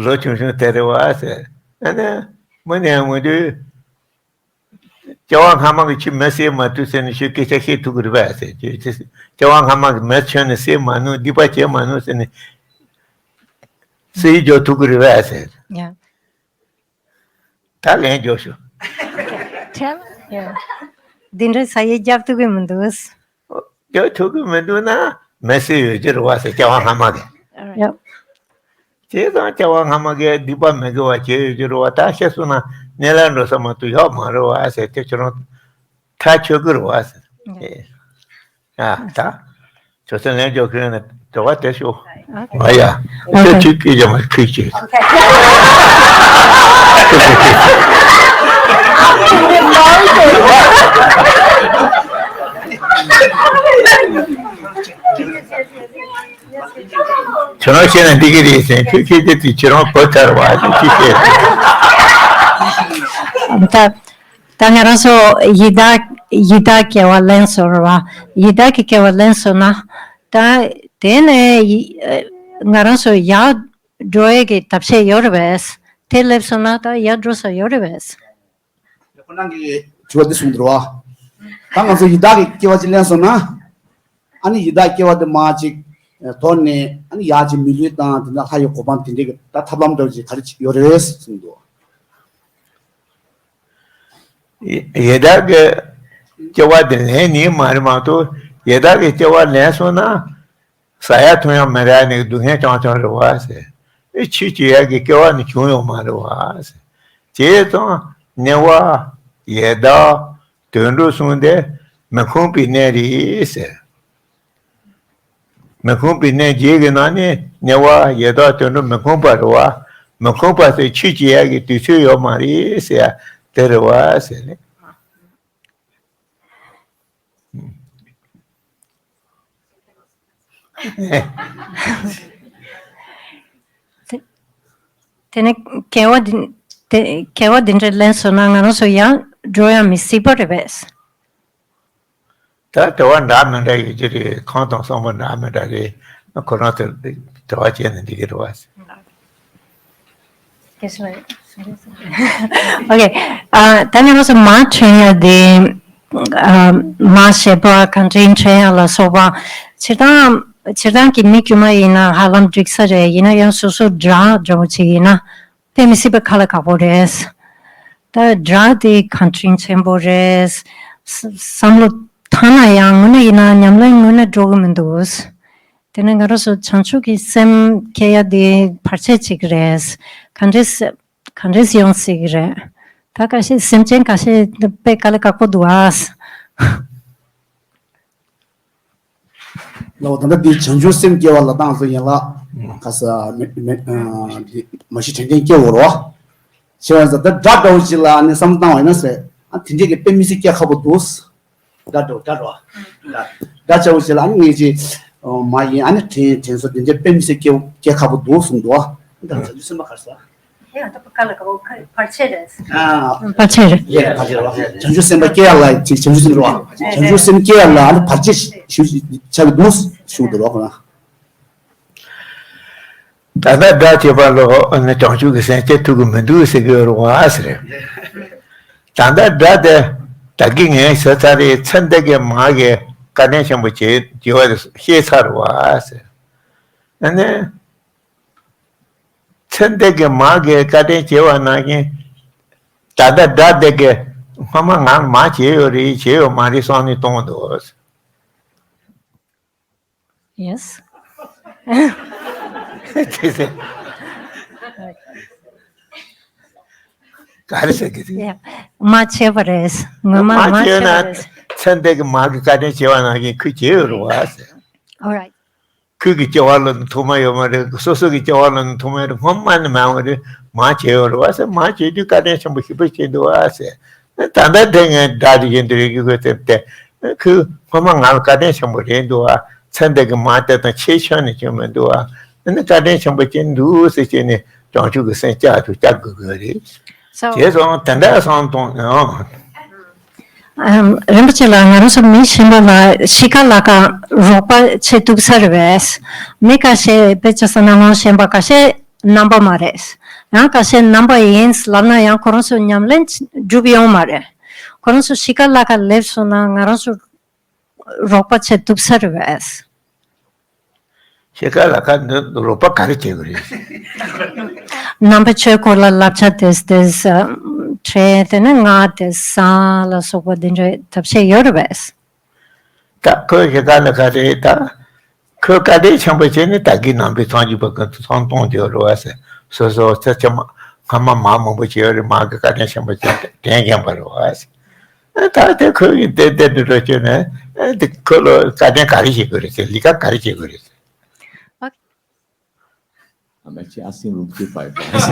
ལོ་ཆུང་ཆུང་དེ་རེད་བ་ཟེར། ཨ་ནི་མི་ནས་འོང་དུས། སྐྱེ་བ་སྔ་མ་གི་ཆུ་མེ་བསད་མ་ཐུབ་ཟེར་ནས་ཆུ་སྐད་ཆ་བཤད་ཐུབ་ཀྱི་རེད་པས་ཟེར། ཆུ་སྐྱེ་བ་སྔ་མ་གི་མེ་མཆོད་ནས་བསད་མ་ནུས་སྡིག་པ་བྱས་མ་ནུས་ཟེར་ནས་བསད་རྒྱུ་ཐུབ་ཀྱི་རེད་པས་ཟེར། ཡ། ད་ལན་རྒྱོབ་ཤོག་ཁྲལ་ཡ། འདི་འདྲའི་ས་ཡི་རྒྱབ་ཐུབ་ཀྱི་མི་འདུག་རྒྱབ་ཐུབ་ཀྱི་མི་འདུག་ན་མེ་བསད་ཡོད་ཀྱི་རེད་བ་ཟེར་སྐྱེ་བ་སྔ་མ་གི། ཡ། བྱས་ཙང་སྐྱེ་བ་སྔ་མ་གི་སྡིག་པ་མི་དགེ་བ་བྱས་ཡོད་ཀྱི་རེད་བ། ད་ཤི་སོང་ན་ནད་ལ་འགྲོ་ས་མ་གཏོགས་ཡོད་མ་རེད་བ་ཟེར་དེ་ཁྱོད་རང་ཐག་ཆོད་ཀྱི་རེད་བ་ཟེར། ཨ་ད་ཁྱོད་ཚོ་ལན་འཇོག་མཁན་ནི་དྲི་བ་དེ་ཤོག་ང་ཡ་ཁྱོད་ཁྱོད་སྐད་ཆ་མ་ཁུལ་གྱིས། ཁྱོད་རང་བཤད་ན་འགྲིག་གི་རེད་ཟེར། ཁྱོད་ཁྱེད་ཀྱི་དུས་ཁྱེད་རང་བུ་ཐར་བ་ཞིག་ཅི་བཤད། ད་ ད་ང་རང་ཚོ་ཡི་དྭགས་ཡི་དྭགས་སྐྱེ་བ་ལེན་སོང་རེད་བ། ཡི་དྭགས་ཀྱི་སྐྱེ་བ་ལེན་སོང་ན། ད་དེ་ནས་ཡི་ཨ་ང་རང་ཚོ་ཡར་འགྲོ་ཡས་ཀྱི་ཐབས་ཤེས་ཡོད་རེད་པས། དེ་སླེབས་སོང་ན་ད་ཡར་འགྲོ་ས་ཡོད་རེད་པས། ཁོ་རང་གིས་དྲི་བ་འདི་གསུངས་འདུག་ར། ད་ང་ཚོ་ཡི་དྭགས་ཀྱི་སྐྱེ་བ་ཅིག་ལེན་སོང་ན། ཨ་ནི་ཡི་དྭགས་སྐྱེ་བ་དེ་མར་ཅིག་དོར་ནས་ཨ་ནི་ཡར་ཅིག་མི་ལུས་དང་དེ་འདྲ་ལྷ་ཡི་གོ་འཕང་དེ་འདྲའི་གི་ད་ཐབས་ལམ་འདྲ་བོ་ཅིག་ག་རེ་ཡོད་རེད་གསུངས་འདུག་ཡི་དྭགས་ཀྱི་སྐྱེ་བ་དེ་ལེན་ནི་མ་རེད་མ་གཏོགས། ཡི་དྭགས་ཀྱི་སྐྱེ་བ་ལེན་སོང་ན། ཟ་ཡ་འཐུང་ཡ་མི་རག་ནས་སྡུག་བསྔལ་རྐྱང་རྐྱང་རེད་བ་ཟེར། ཨེ་ཆོས་བྱེད་ཡ་གི་སྐལ་བ་ནི་བྱུང་ཡོད་མ་རེད་བ་ཟེར། བྱས་ཙང་དམྱལ་བ། ཡི་དྭགས། དུད་འགྲོ་གསུམ་དེ་མི་ཁོམ་པའི་གནས་རེད་ཟེར། མི་ཁོམ་པའི་གནས་བརྒྱད་ཀྱི་ནང་ནས་དམྱལ་བ་ཡི་དྭགས་དུད་འགྲོ་མི་ཁོམ་པ་རེད་བ། མི་ཁོམ་པ་ཟེར་ཆོས་བྱེད་ཡ་གི་དུས་ཚོད་ཡོད་མ་རེད་ཟེར་ཡ་དེ་རེད་བ་ཟེར་ནས། དེ་ནས་སྐྱེ་བ་འདི་དེ་སྐྱེ་བ་འདི་འདྲ་ལེན་སོང་ན་ང་རང་ཚོ་ཡང་འགྲོ་ཡང་མི་སྲིད་པ་རེད་པས། ད་དྲི་བ་འདྲ་མི་འདྲ་ཡོད་ཀྱི་རེད། གང་དང་བསམ་པ་འདྲ་མི་འདྲ་རེད། ཁོ་རང་ཚོ་དྲི་བ་བྱས་ནས་འགྲིག་གི་རེད་བ། ཨོ་ཁེ། ཨ་ད་ནི་ང་ཚོ་མར་ཐོན་ཡ་དེ། ཨ་མར་ཞེས་པ་གང་དྲིན་ཐོན་ཡ་ལ་སོགས་པ། སྤྱིར་བཏང་སྤྱིར་བཏང་གི་མི་དཀྱུས་མ་ཡིན་ན་ཧ་ལམ་འགྲིག་ས་རེད། ཡིན་ན་ཡང་སོ་སོ་དགྲ་འདྲ་བོ་ཅིག་ཡིན་ན། དཔེ་མི་སྲིད་པའི་ཁ་ལ་ཁག་པོ་རེད། ད་དགྲ་དེ་གང་དྲིན་ཆེན་པོ་རེད། བསམ་བློ་བཏང་ན་ཡང་དངོས་གནས་ཡིན་ན་ཉམས་ལེན་དངོས་གནས་འགྲོ་གི་མི་འདུག་དེ་ནས་ང་རང་ཚོ་བྱང་ཆུབ་ཀྱི་སེམས་སྐྱེ་ཡ་དེ་བར་ཆད་ཅིག་རེད། ག་འདྲས་ག་འདྲས་ཡོང་སྲིད་ཀྱི་རེད། ད་ཁ་ཤས་སེམས་ཅན་ཁ་ཤས་དཔེ་དཀའ་ལས་ཁག་པོ་འདུག་ཨ། ལའོ། ད་ལྟ་འདི་བྱང་ཆུབ་སེམས་སྐྱེ་བ་ལ་བཏང་སོང་ཡན་ལག་ཁ་ས་མེ་མེ་ཨ་འདི་མ་གཞི་དྲན་རྟེན་སྐྱེ་འོ་རོ། བྱས་པ་ས་ད་དགྲ་འདྲ་བོ་ཅིག་ལ་ནི་བསམ་བློ་བཏང་བ་ཡིན་ན་ཟེར། ཨ་དེ་འདྲས་ཀྱི་དཔེ་མི་སྲིད་སྐྱེ་ཁག་པོ་འདུག་དགྲ་འདྲ་བོ་དགྲ་འདྲ་བོ་དགྲ་འདྲ་བོ་ཅིག་ལ་ཨ་ནི་ངེད་ཀྱི་མ་ཡིན་ཨ་ནི་དྲན་དྲན་སོ་དེ་འདྲས་དཔེ་མི་སྲིད་སྐྱེ་སྐྱེ་ཁག་པོ་འདུག་གསུངས་འདུག་ཨ་ད་བྱང་ཆུབ་སེམས་དཔའ་ག་རེ་ཟེར། ཡང་ད་བར་ཆད་རེད། ཨ། བར་ཆད་རེད། ཡེ་བར་ཆད་རེད། བྱང་ཆུབ་སེམས་དཔའ་སྐྱེ་ཡ་ལ་བྱང་ཆུབ་སེམས་རེད་བ། བྱང་ཆུབ་སེམས་སྐྱེ་ཡ་ལ་ཨ་ནི་བར་ཆད་ཞུ་ཆགས་ཀྱི་འདུག་ཞུ་འདུག་རོགས་གནང་། ད་ལྟ་དགྲ་བྱེད་པ་ལ་ཨ་ནི་བྱང་ཆུབ་ཀྱི་སེམས་སྐྱེ་ཐུབ་ཀྱི་མི་འདུག་ཟེར་གྱི་ཡོད་རེད་བ་ཟེར། ད་ལྟ་དགྲ་དེ་ད་གིན་ངས་ཟེར་ཚར་རེད། ཚེ་འདི་གི་མ་གི་བཀའ་དྲིན་ཆེན་པོ་བྱེད་བྱེད་པ་ཤེས་ཚར་བ་ཟེར། ཨ་ནི། ཚེ་འདི་གི་མ་གི་བཀའ་དྲིན་བྱས་པ་ནང་བཞིན། ད་ལྟ་དགྲ་འདི་གི་སྔོན་མ་ང་མ་བྱས་ཡོད་རེད་བྱས་ཡོད་མ་རེད་བསམ་ནས་གཏོང་འདུག Yes. དེ་ཚེ། ག་རེ་ཟེར་གི་རེད། Yeah. མ་བྱས་པ་རེད། ངོ་མ་མ་མ་བྱས་བྱས་པ་ན་རེད། ཚེ་འདི་གི་མ་གི་བཀའ་དྲིན་བྱས་པ་ནང་བཞིན་ཁོས་བྱས་ཡོད་རེད་བ་ཟེར། All right. ཁོས་ཀྱི་སྐྱེ་བ་ལ་ནི་ཐོག་མ་ཡོད་མ་རེད། སོ་སོ་གི་སྐྱེ་བ་ལ་ནི་ཐོག་མ་ཡོད་རེད། སྔོན་མ་ནི་མ་ཡོང་རེད། མ་བྱས་ཡོད་རེད་བ་ཟེར། མ་བྱས་དུས་བཀའ་དྲིན་ཆེན་པོ་ཞེ་པོ་ཅིག་འདུག་བ་ཟེར། ད་ལྟ་དེ་ངས་དགྲ་རེད་ཡིན་འདི་རེད་ཀྱི་དགོས་ཟེར་ཏེ། ཁོས་སྔོན་མ་ང་ལ་བཀའ་དྲིན་ཆེན་པོ་རེད་འདུག་བ། ཚེ་འདི་གི་མ་དེ་དང་ཁྱད་ཆོས་ནི་ཅང་མི་འདུག་བ། ཨ་ནི་བཀའ་དྲིན་ཆེན་པོ་ཅིག་འདུག་ཟེར་བྱས་ནས་བྱང་ཆུབ་ཀྱི་སེམས་བསྐྱེད་དུ་བསྐྱེད་དགོས་ཀྱི་རེད། So བྱས་སོང་དེ་འདྲ་བསམ་གཏོང་ཨང་། ཨམ། རིན་པོ་ཆེ་ལགས། ང་རང་ཚོ་མི་གཞན་པ་ལ་གཤིས་ཀ་ལ་ཁ་རོགས་པ་བྱེད་ཐུབ་ས་རེད་པས། མི་ཁ་ཤས་དཔེ་ཆ་བསམ་ན་ངོ་ཤེས་པ་ཁ་ཤས་ནང་པ་མ་རེད། ཡང་ཁ་ཤས་ནང་པ་ཡིན་ལབ་ན་ཡང་ཁོ་རང་ཚོ་ཉམས་ལེན་འགྲུབ་ཡོང་མ་རེད། ཁོ་རང་ཚོ་གཤིས་ཀ་ལ་ཁ་སླེབས་སོང་ན་ང་རང་ཚོ་རོགས་པ་བྱེད་ཐུབ་ས་རེད་པས། ཤེས་ཀ་ལ་ཁ་འདི་རོགས་པ་ག་རེ་བྱེད་དགོས་རེད། ནང་པའི་ཆོས་སྐོར་ལ་བསླབ་བྱ་དེ་དེ་ཁྲིད་དེ་ནས་སྔགས་དེ་བཟང་ལ་སོགས་པ་འདི་འདྲའི་ཐབས་ཤེས་ཡོད་རེད་པས། ད་ཁོས་ཤེས་ཀ་ལ་ཁ་རེད་ད། ཁོས་བཀའ་དྲིན་ཆེན་པོ་བྱས་ནས་ད་གིན་ནང་པའི་ཚང་རྒྱུད་པ་ཀུན་ཏུ་ཚང་གཏོང་དེ་རེད་བ་ཟེར། སོ་སོ་ཚེ་ཕྱི་མ་སྔ་མ་མ་མང་པོ་བྱས་ཡོད་རེད། མ་གི་བཀའ་དྲིན་ཆེན་པོ་བྱས་དྲན་མཁན་པ་རེད་བ་ཟེར། ད་དེ་ཁོ་ཡི་དེ་དེ་འདྲ་འགྲོ་བྱས་ནས་དེ་ཁོ་ལ་བཀའ་དྲིན་ག་རེ་བྱེད་དགོས་རེད་ཟེར། ལས་ཀ་ག་རེ་བྱེད་དགོས་རེད་ཟེར། Okay. Am I asking wrong to five pounds?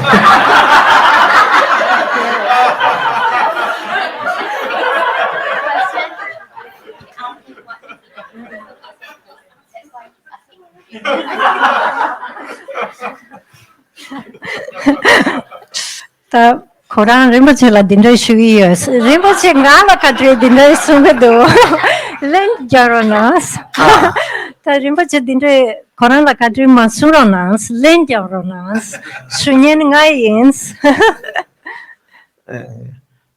ད་ ཁོ་རང་རིན་པོ་ཆེ་ལ་འདི་འདྲ་ཞུ་གི་ཡོད། རིན་པོ་ཆེ་ང་ལ་བཀའ་འདྲི་འདི་འདྲ་གསུང་གི་འདུག་ལན་རྒྱག་རོགས་གནང་། ད་རིན་པོ་ཆེ་འདི་འདྲ་ཁོ་རང་ལ་བཀའ་འདྲི་མ་གསུང་རོགས་གནང་། ལན་རྒྱག་རོགས་གནང་། ཞུ་མཁན་ང་ཡིན།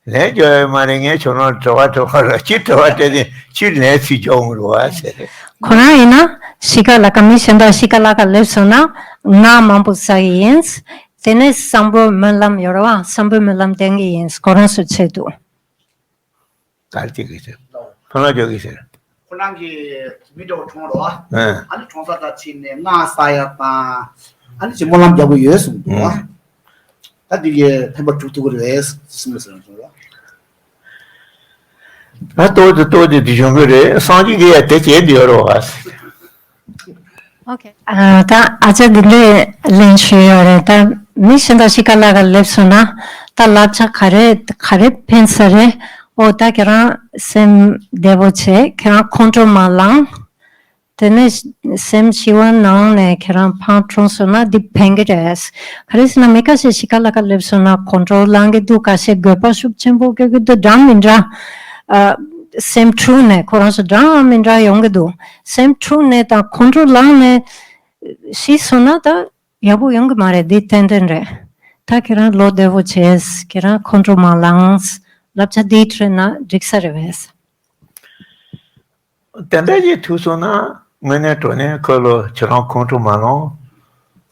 ལན་རྒྱག་ཡོད་མ་རེད། ངས་ཁྱོད་རང་དྲི་བ་དྲི་བ་ར་ཅི་དྲི་བ་དྲི་ནས་ཅི་ལན་ཚིག་རྒྱག་འོང་རུ་བ་ཟེར། ཁོ་རང་ཡིན་ན་གཤིས་ཀ་ལ་ཀ་མི་གཞན་དག་གཤིས་ཀ་ལ་ཀ་སླེབས་སོང་ན་ང་མང་པོ་ཟ་གི་ཡིན། དེ་ནས་བསམ་བློ་སྨོན་ལམ་ཡོད་ར་བ། བསམ་བློ་སྨོན་ལམ་བསྟན་གི་ཡིན། ཁོ་རང་ཚོའི་ཆེད་དུ། ག་རེ་བྱེད་ཀྱི་ཟེར། ཕ་ལ་རྒྱག་གི་ཟེར། ཁོ་རང་གི་མི་འདྲ་བ་གྲོངས་རོགས། ཨ་ནི་གྲོངས་ས་དང་ཕྱིན་ནས་སྔགས་བསགས་ཡ་དང་། ཨ་ནི་ཅིག་སྨོན་ལམ་རྒྱག་གི་ཡོད་གསུངས་འདུག་བ། ད་འདི་གི་ཕན་པ་སྒྲུབ་ཐུབ་ཀྱི་རེད་གསུངས་ཟེར་བ་གསུངས་རོགས། ད་ཏོག་ཙེ་ཏོག་ཙེ་དེ་བྱུང་གི་རེད། སངས་རྒྱས་ཀྱིས་ཡ་དེ་བྱས་འདི་ཡོད་རོགས། ཨོ་ཁེ། ཨ། ད་ཨ་ཅག་འདི་འདྲའི་ལན་ཞུས་ཡོད་རེད། ད་མི་གཞན་དག་གཤིས་ཀ་ལ་ཀ་སླེབས་སོང་ན་ད་བསླབ་བྱ་ག་རེ་ག་རེ་ཕན་ས་རེད། ཨོ་ད་ཁྱེད་རང་སེམས་བདེ་པོ་བྱེད། ཁྱེད་རང་ཁོང་ཁྲོ་མ་ལངས། དེ་ནས་སེམས་ཞི་བ་ནང་ནས་ཁྱེད་རང་ཕར་གྲོངས་སོང་ན་འདི་ཕན་གི་རེད། ག་རེ་ཟེར་ན་མི་ཁ་ཤས་གཤིས་ཀ་ལ་ཀ་སླེབས་སོང་ན་ཁོང་ཁྲོ་ལངས་གི་འདུག་ཁ་ཤས་དགོད་པ་ཤུགས་ཆེན་པོ་སྐྱེ་གི་འདུག་འདྲ་མི་འདྲ། ཨ། སེམས་འཁྲུགས་ནས་ཁོ་རང་ཚོ་འདྲ་མི་འདྲ་ཡོང་གི་འདུག་སེམས་འཁྲུགས་ནས་དང་ཁོང་ཁྲོ་ལངས་ནས་ཤི་སོང་ན་ད་ཡག་པོ་ཡོང་གི་མ་རེད། འདི་ཏན་ཏན་རེད། ད་ཁྱེད་རང་བློ་བདེ་བོ་བྱས། ཁྱེད་རང་ཁོང་ཁྲོ་མ་ལངས། བསླབ་བྱ་འདི་ཁྲིད་ན་འགྲིག་ས་རེད་བས། དེ་འདྲ་ཞིག་ཐུག་སོང་ན་དངོས་གནས་དྲང་གནས་ཁོ་ལོ་ཁྱེད་རང་ཁོང་ཁྲོ་མ་ལངས།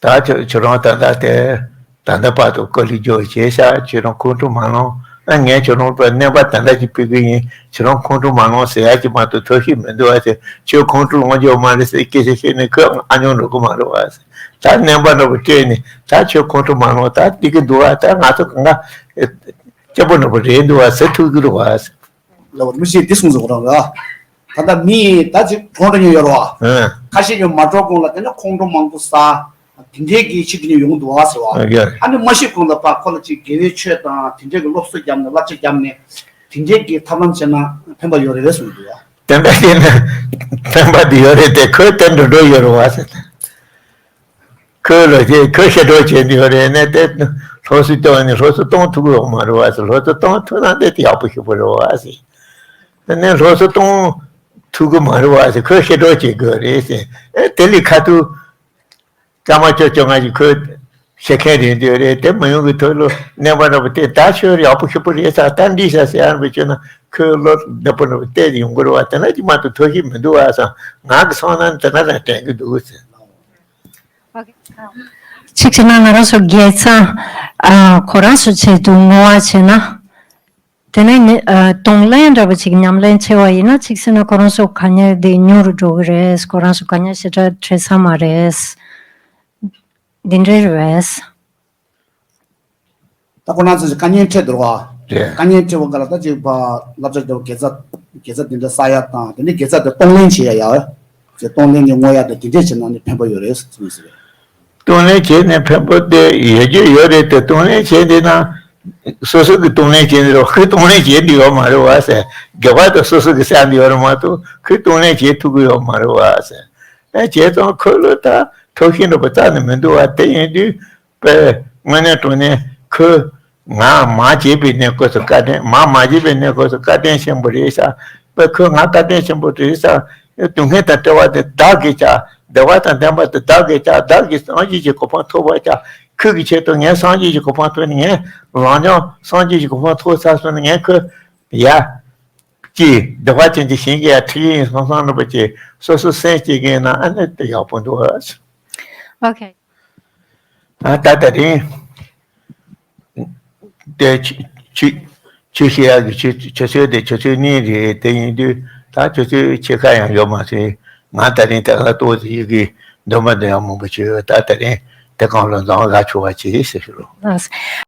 ད་ཁྱེད་ཁྱེད་རང་ད་ལྟ་དེ་ད་ལྟ་བར་དུ་ཀོ་ལི་རྒྱུ་བྱས་ཤག་ཁྱེད་རང་ཁོང་ཁྲོ་མ་ལངས། ཨ། ངས་ཁྱེད་རང་ལ་རྣམ་པ་དེ་འདྲ་ཞིག་ཕུལ་གི་ཡིན། ཁྱེད་རང་ཁོང་ཁྲོ་མ་ལངས་ཟེར་ཡ་ཅིག་མ་གཏོགས་ཐབས་ཤེས་མི་འདུག་བ་ཟེར། ཁྱོད་ཁོང་ཁྲོ་ལངས་རྒྱུ་མ་རེད་ཟེར་སྐད་ཆ་བཤད་ནས་ཁོས་ཨ་ཉོ་འགྲོ་གི་མ་རེད་བ་ཟེར། ད་རྣམ་པ་འདྲ་པོ་སྤྲད་ནས་ད་ཁྱོད་ཁོང་ཁྲོ་མ་ལངས། ད་འགྲིག་གི་འདུག་བ། ད་ང་ཚོ་གང་ག་སྐྱིད་པོ་འདྲ་པོ་རེད་འདུག་བ་ཟེར་ཐུག་གི་རེད་བ་ཟེར། ལབ་པ་མི་ཤེས་འདི་གསུངས་སོང་རང་ར། ད་ལྟ་མི་ད་ཅིག་གྲོངས་འགྲོ་མཁན་ཡོད་རེད་བ། ཨ། ཁ་ཤས་ཀྱིས་མ་གྲོངས་གོང་ལ་དེ་ནས་ཁོང་ཁྲོ་མང་པོ་ཟ། དེ་འདྲའི་གི་ཤི་འགྲོ་མཁན་ཡོང་གི་འདུག་བ་ཟེར་བ། ཨ། ཡོད་རེད། ཨ་ནི་མ་ཤི་གོང་ལ་ཕར་ཁོ་ལ་ཅིག་དགེ་བའི་ཆོས་དང་དེ་འདྲའི་གི་སློབ་གསོ་བརྒྱབ་ནས་བསླབ་བྱ་བརྒྱབ་ནས་དེ་འདྲའི་གི་ཐབས་ལམ་བྱས་ན་ཕན་པ་ཡོད་རེད་པས་གསུངས་འདུག་བ། དེ་འདྲ་བྱས་ན་ཕན་པ་དེ་ཡོད་རེད་དེ། ཁོས་དེ་འགྲོ་འགྲོ་ཡོད་རེད་བ་ཟེར། ཁོས་ལོ་ཆེ་ཁོས་ཤི་འགྲོ་བྱས་འདི་ཡོད་རེད་ནས་དེ་སློབ་གསོ་སྟོན་ནས་སློབ་གསོ་གཏོང་ཐུབ་ཀྱི་ཡོད་མ་རེད་བ་ཟེར། སློབ་གསོ་གཏོང་ཐུབ་ན་དེ་དེ་ཡག་པོ་ཞེ་པོ་རེད་བ་ཟེར། དེ་ནས་སློབ་གསོ་གཏོང་ཐུབ་ཀྱི་མ་རེད་བ་ཟེར། ཁོས་ཤི་འགྲོ་བྱེད་དགོས་རེད་ཟེར། ཨེ་དེ་ལས་ཁ་ཐུག་སྐར་མ་བཅོ་བཅོ་ལྔ་ཞིག་ཁོས་ཤི་མཁན་རེད་འདི་ཡོད་རེད། དེ་མི་ཡོང་གི་ཐོག་ལ་རྣམ་པ་འདྲ་པོ་དེ་ད་ཁྱོད་ཡག་པོ་ཞེ་པོ་རེད་ཟེར། ད་འགྲིག་ཤག་ཟེར་ཡ་འདྲ་པོ་བྱས་ན་ཁོས་བློ་བདེ་པོ་འདྲ་པོ་གཏད་དེ་ཡོང་གི་རེད་བ། དེ་འདྲ་ཅིག་མ་གཏོགས་ཐབས་ཤེས་མི་འདུག་བ་ཟེར། ང་གི་བསམ་ན་དེ་འདྲ་རང་དྲན་གི་འདུག་ཟེར། གཅིག་བྱས་ན་ང་རང་ཚོ་དགེ་རྩ། ཨ། ཁོ་རང་ཚོ་ཆེད་དུ་བསྔོ་བ་བྱས་ན། དེ་ནས་ནི། ཨ། གདོང་ལེན་འདྲ་པོ་ཅིག་ཉམས་ལེན་བྱས་པ་ཡིན་ན། གཅིག་བྱས་ན་ཁོ་རང་ཚོ་དཀའ་ངལ་དེ་ཉུང་རུ་འགྲོ་གི་རེད། ཁོ་རང་ཚོ་དཀའ་ངལ་ཞེ་དྲག་འཕྲད་ས་མ་རེད། འདི་འདྲ་རེད་པས། ད་ཁོ་རང་ཚོ་ཅིག་དཀའ་ངལ་འཕྲད་འདུག་བ། རེད། དཀའ་ངལ་འཕྲད་པ་ག་ལ་ད་ཅིག་བ་བསླབ་བྱ་འདྲ་པོ་དགེ་རྩ་དགེ་རྩ་འདི་འདྲ་བསགས་ཡ་དང་། དེ་ནས་དགེ་རྩ་དེ་གཏོང་ལེན་བྱེད་ཡ་ཡ། ཅིག་གཏོང་ལེན་གྱི་བསྔོ་ཡ་དང་དེ་འདྲས་བྱས་ན་ནི་ཕན་པ་ཡོད་རེད་གསུངས་ཟེར། གཏོང་ལེན་བྱས་ནས་ཕན་པ་དེ་ཡོད་རྒྱུ་ཡོད་རེད་དེ། གཏོང་ལེན་བྱས་འདི་ན་སོ་སོ་གི་གཏོང་ལེན་བྱས་འདི་རེད། ཁོས་གཏོང་ལེན་བྱས་འདི་ཡོད་མ་རེད་བ་ཟེར། དགེ་བ་དེ་སོ་སོ་གི་བསགས་འདི་ཡོད་རེད་མ་གཏོགས་ཁོས་གཏོང་ལེན་བྱེད་ཐུབ་ཀྱི་ཡོད་མ་རེད་བ་ཟེར། ཨ། བྱས་ཙང་ཁོ་ལ་ད་ཐབས་ཤེས་འདྲ་པོ་རྩ་ནས་མི་འདུག་བ། དེ་ཡིན་དུས་པས་དངོས་གནས་དྲང་གནས་ཁོས་ང་མ་བྱས་པའི་གནས་སྐབས་སུ་བཀའ་དྲིན། མ་མ་བྱས་པའི་གནས་སྐབས་སུ་བཀའ་དྲིན་ཆེན་པོ་རེད་ཤག། པས་ཁོས་ང་བཀའ་དྲིན་ཆེན་པོ་རེད་ཤག། སྡུག་བསྔལ་དང་བྲལ་བ་དེ་བདག་གིས་བྱ། བདེ་བ་དང་ལྡན་པ་དེ་བདག་གིས་བྱ། བདག་གིས་སངས་རྒྱས་ཀྱི་གོ་འཕང་ཐོབ་པར་བྱ། ཁོས་ཀྱི་ཆེད་དུ་ངས་སངས་རྒྱས་ཀྱི་གོ་འཕང་ཐོབ་ནས་ངས་རང་ཀྱང་སངས་རྒྱས་ཀྱི་གོ་འཕང་ཐོབ་ཚར་སོང་ནས་ངས་ཁོ་ཡ། ཀྱི་བདེ་བ་ཅན་གྱི་ཞིང་གི་ཡ་ཁྲིད་ཡིན་བསམ་བསམ་འདྲ་པོ་ཅིག་སོ་སོ་སེམས་ཅིག་གིས་ན་ཨ་ནི་དེ་ཡག་པོ་འདུག་ཨ། ཨོ་ཁེ། ཨ། ད་དེ་རིང་དེ་ཆུ་ཆུ་ཆུ་བཤད་ཡག་གི་ཆུ་ཆུ་ཚོད་དེ་ཆུ་ཚོད་གཉིས་རེད། དེ་ཡིན་དུས་ད་ཆུ་ཚོད་ཕྱེད་ཀ་ཡང་ཡོད་མ་རེད། ང་དེ་རིང་དེ་ག་ལ་ཏོག་ཙམ་ཡི་གེ་འདོན་པ་འདོན་ཡག་མང་པོ་བྱོས་ཡོད། ད་དེ་རིང་དེ་གང་ལ་འཛམ་ག་ཆུ་བ་བྱེད་ཟེར་ཞུ་རོགས།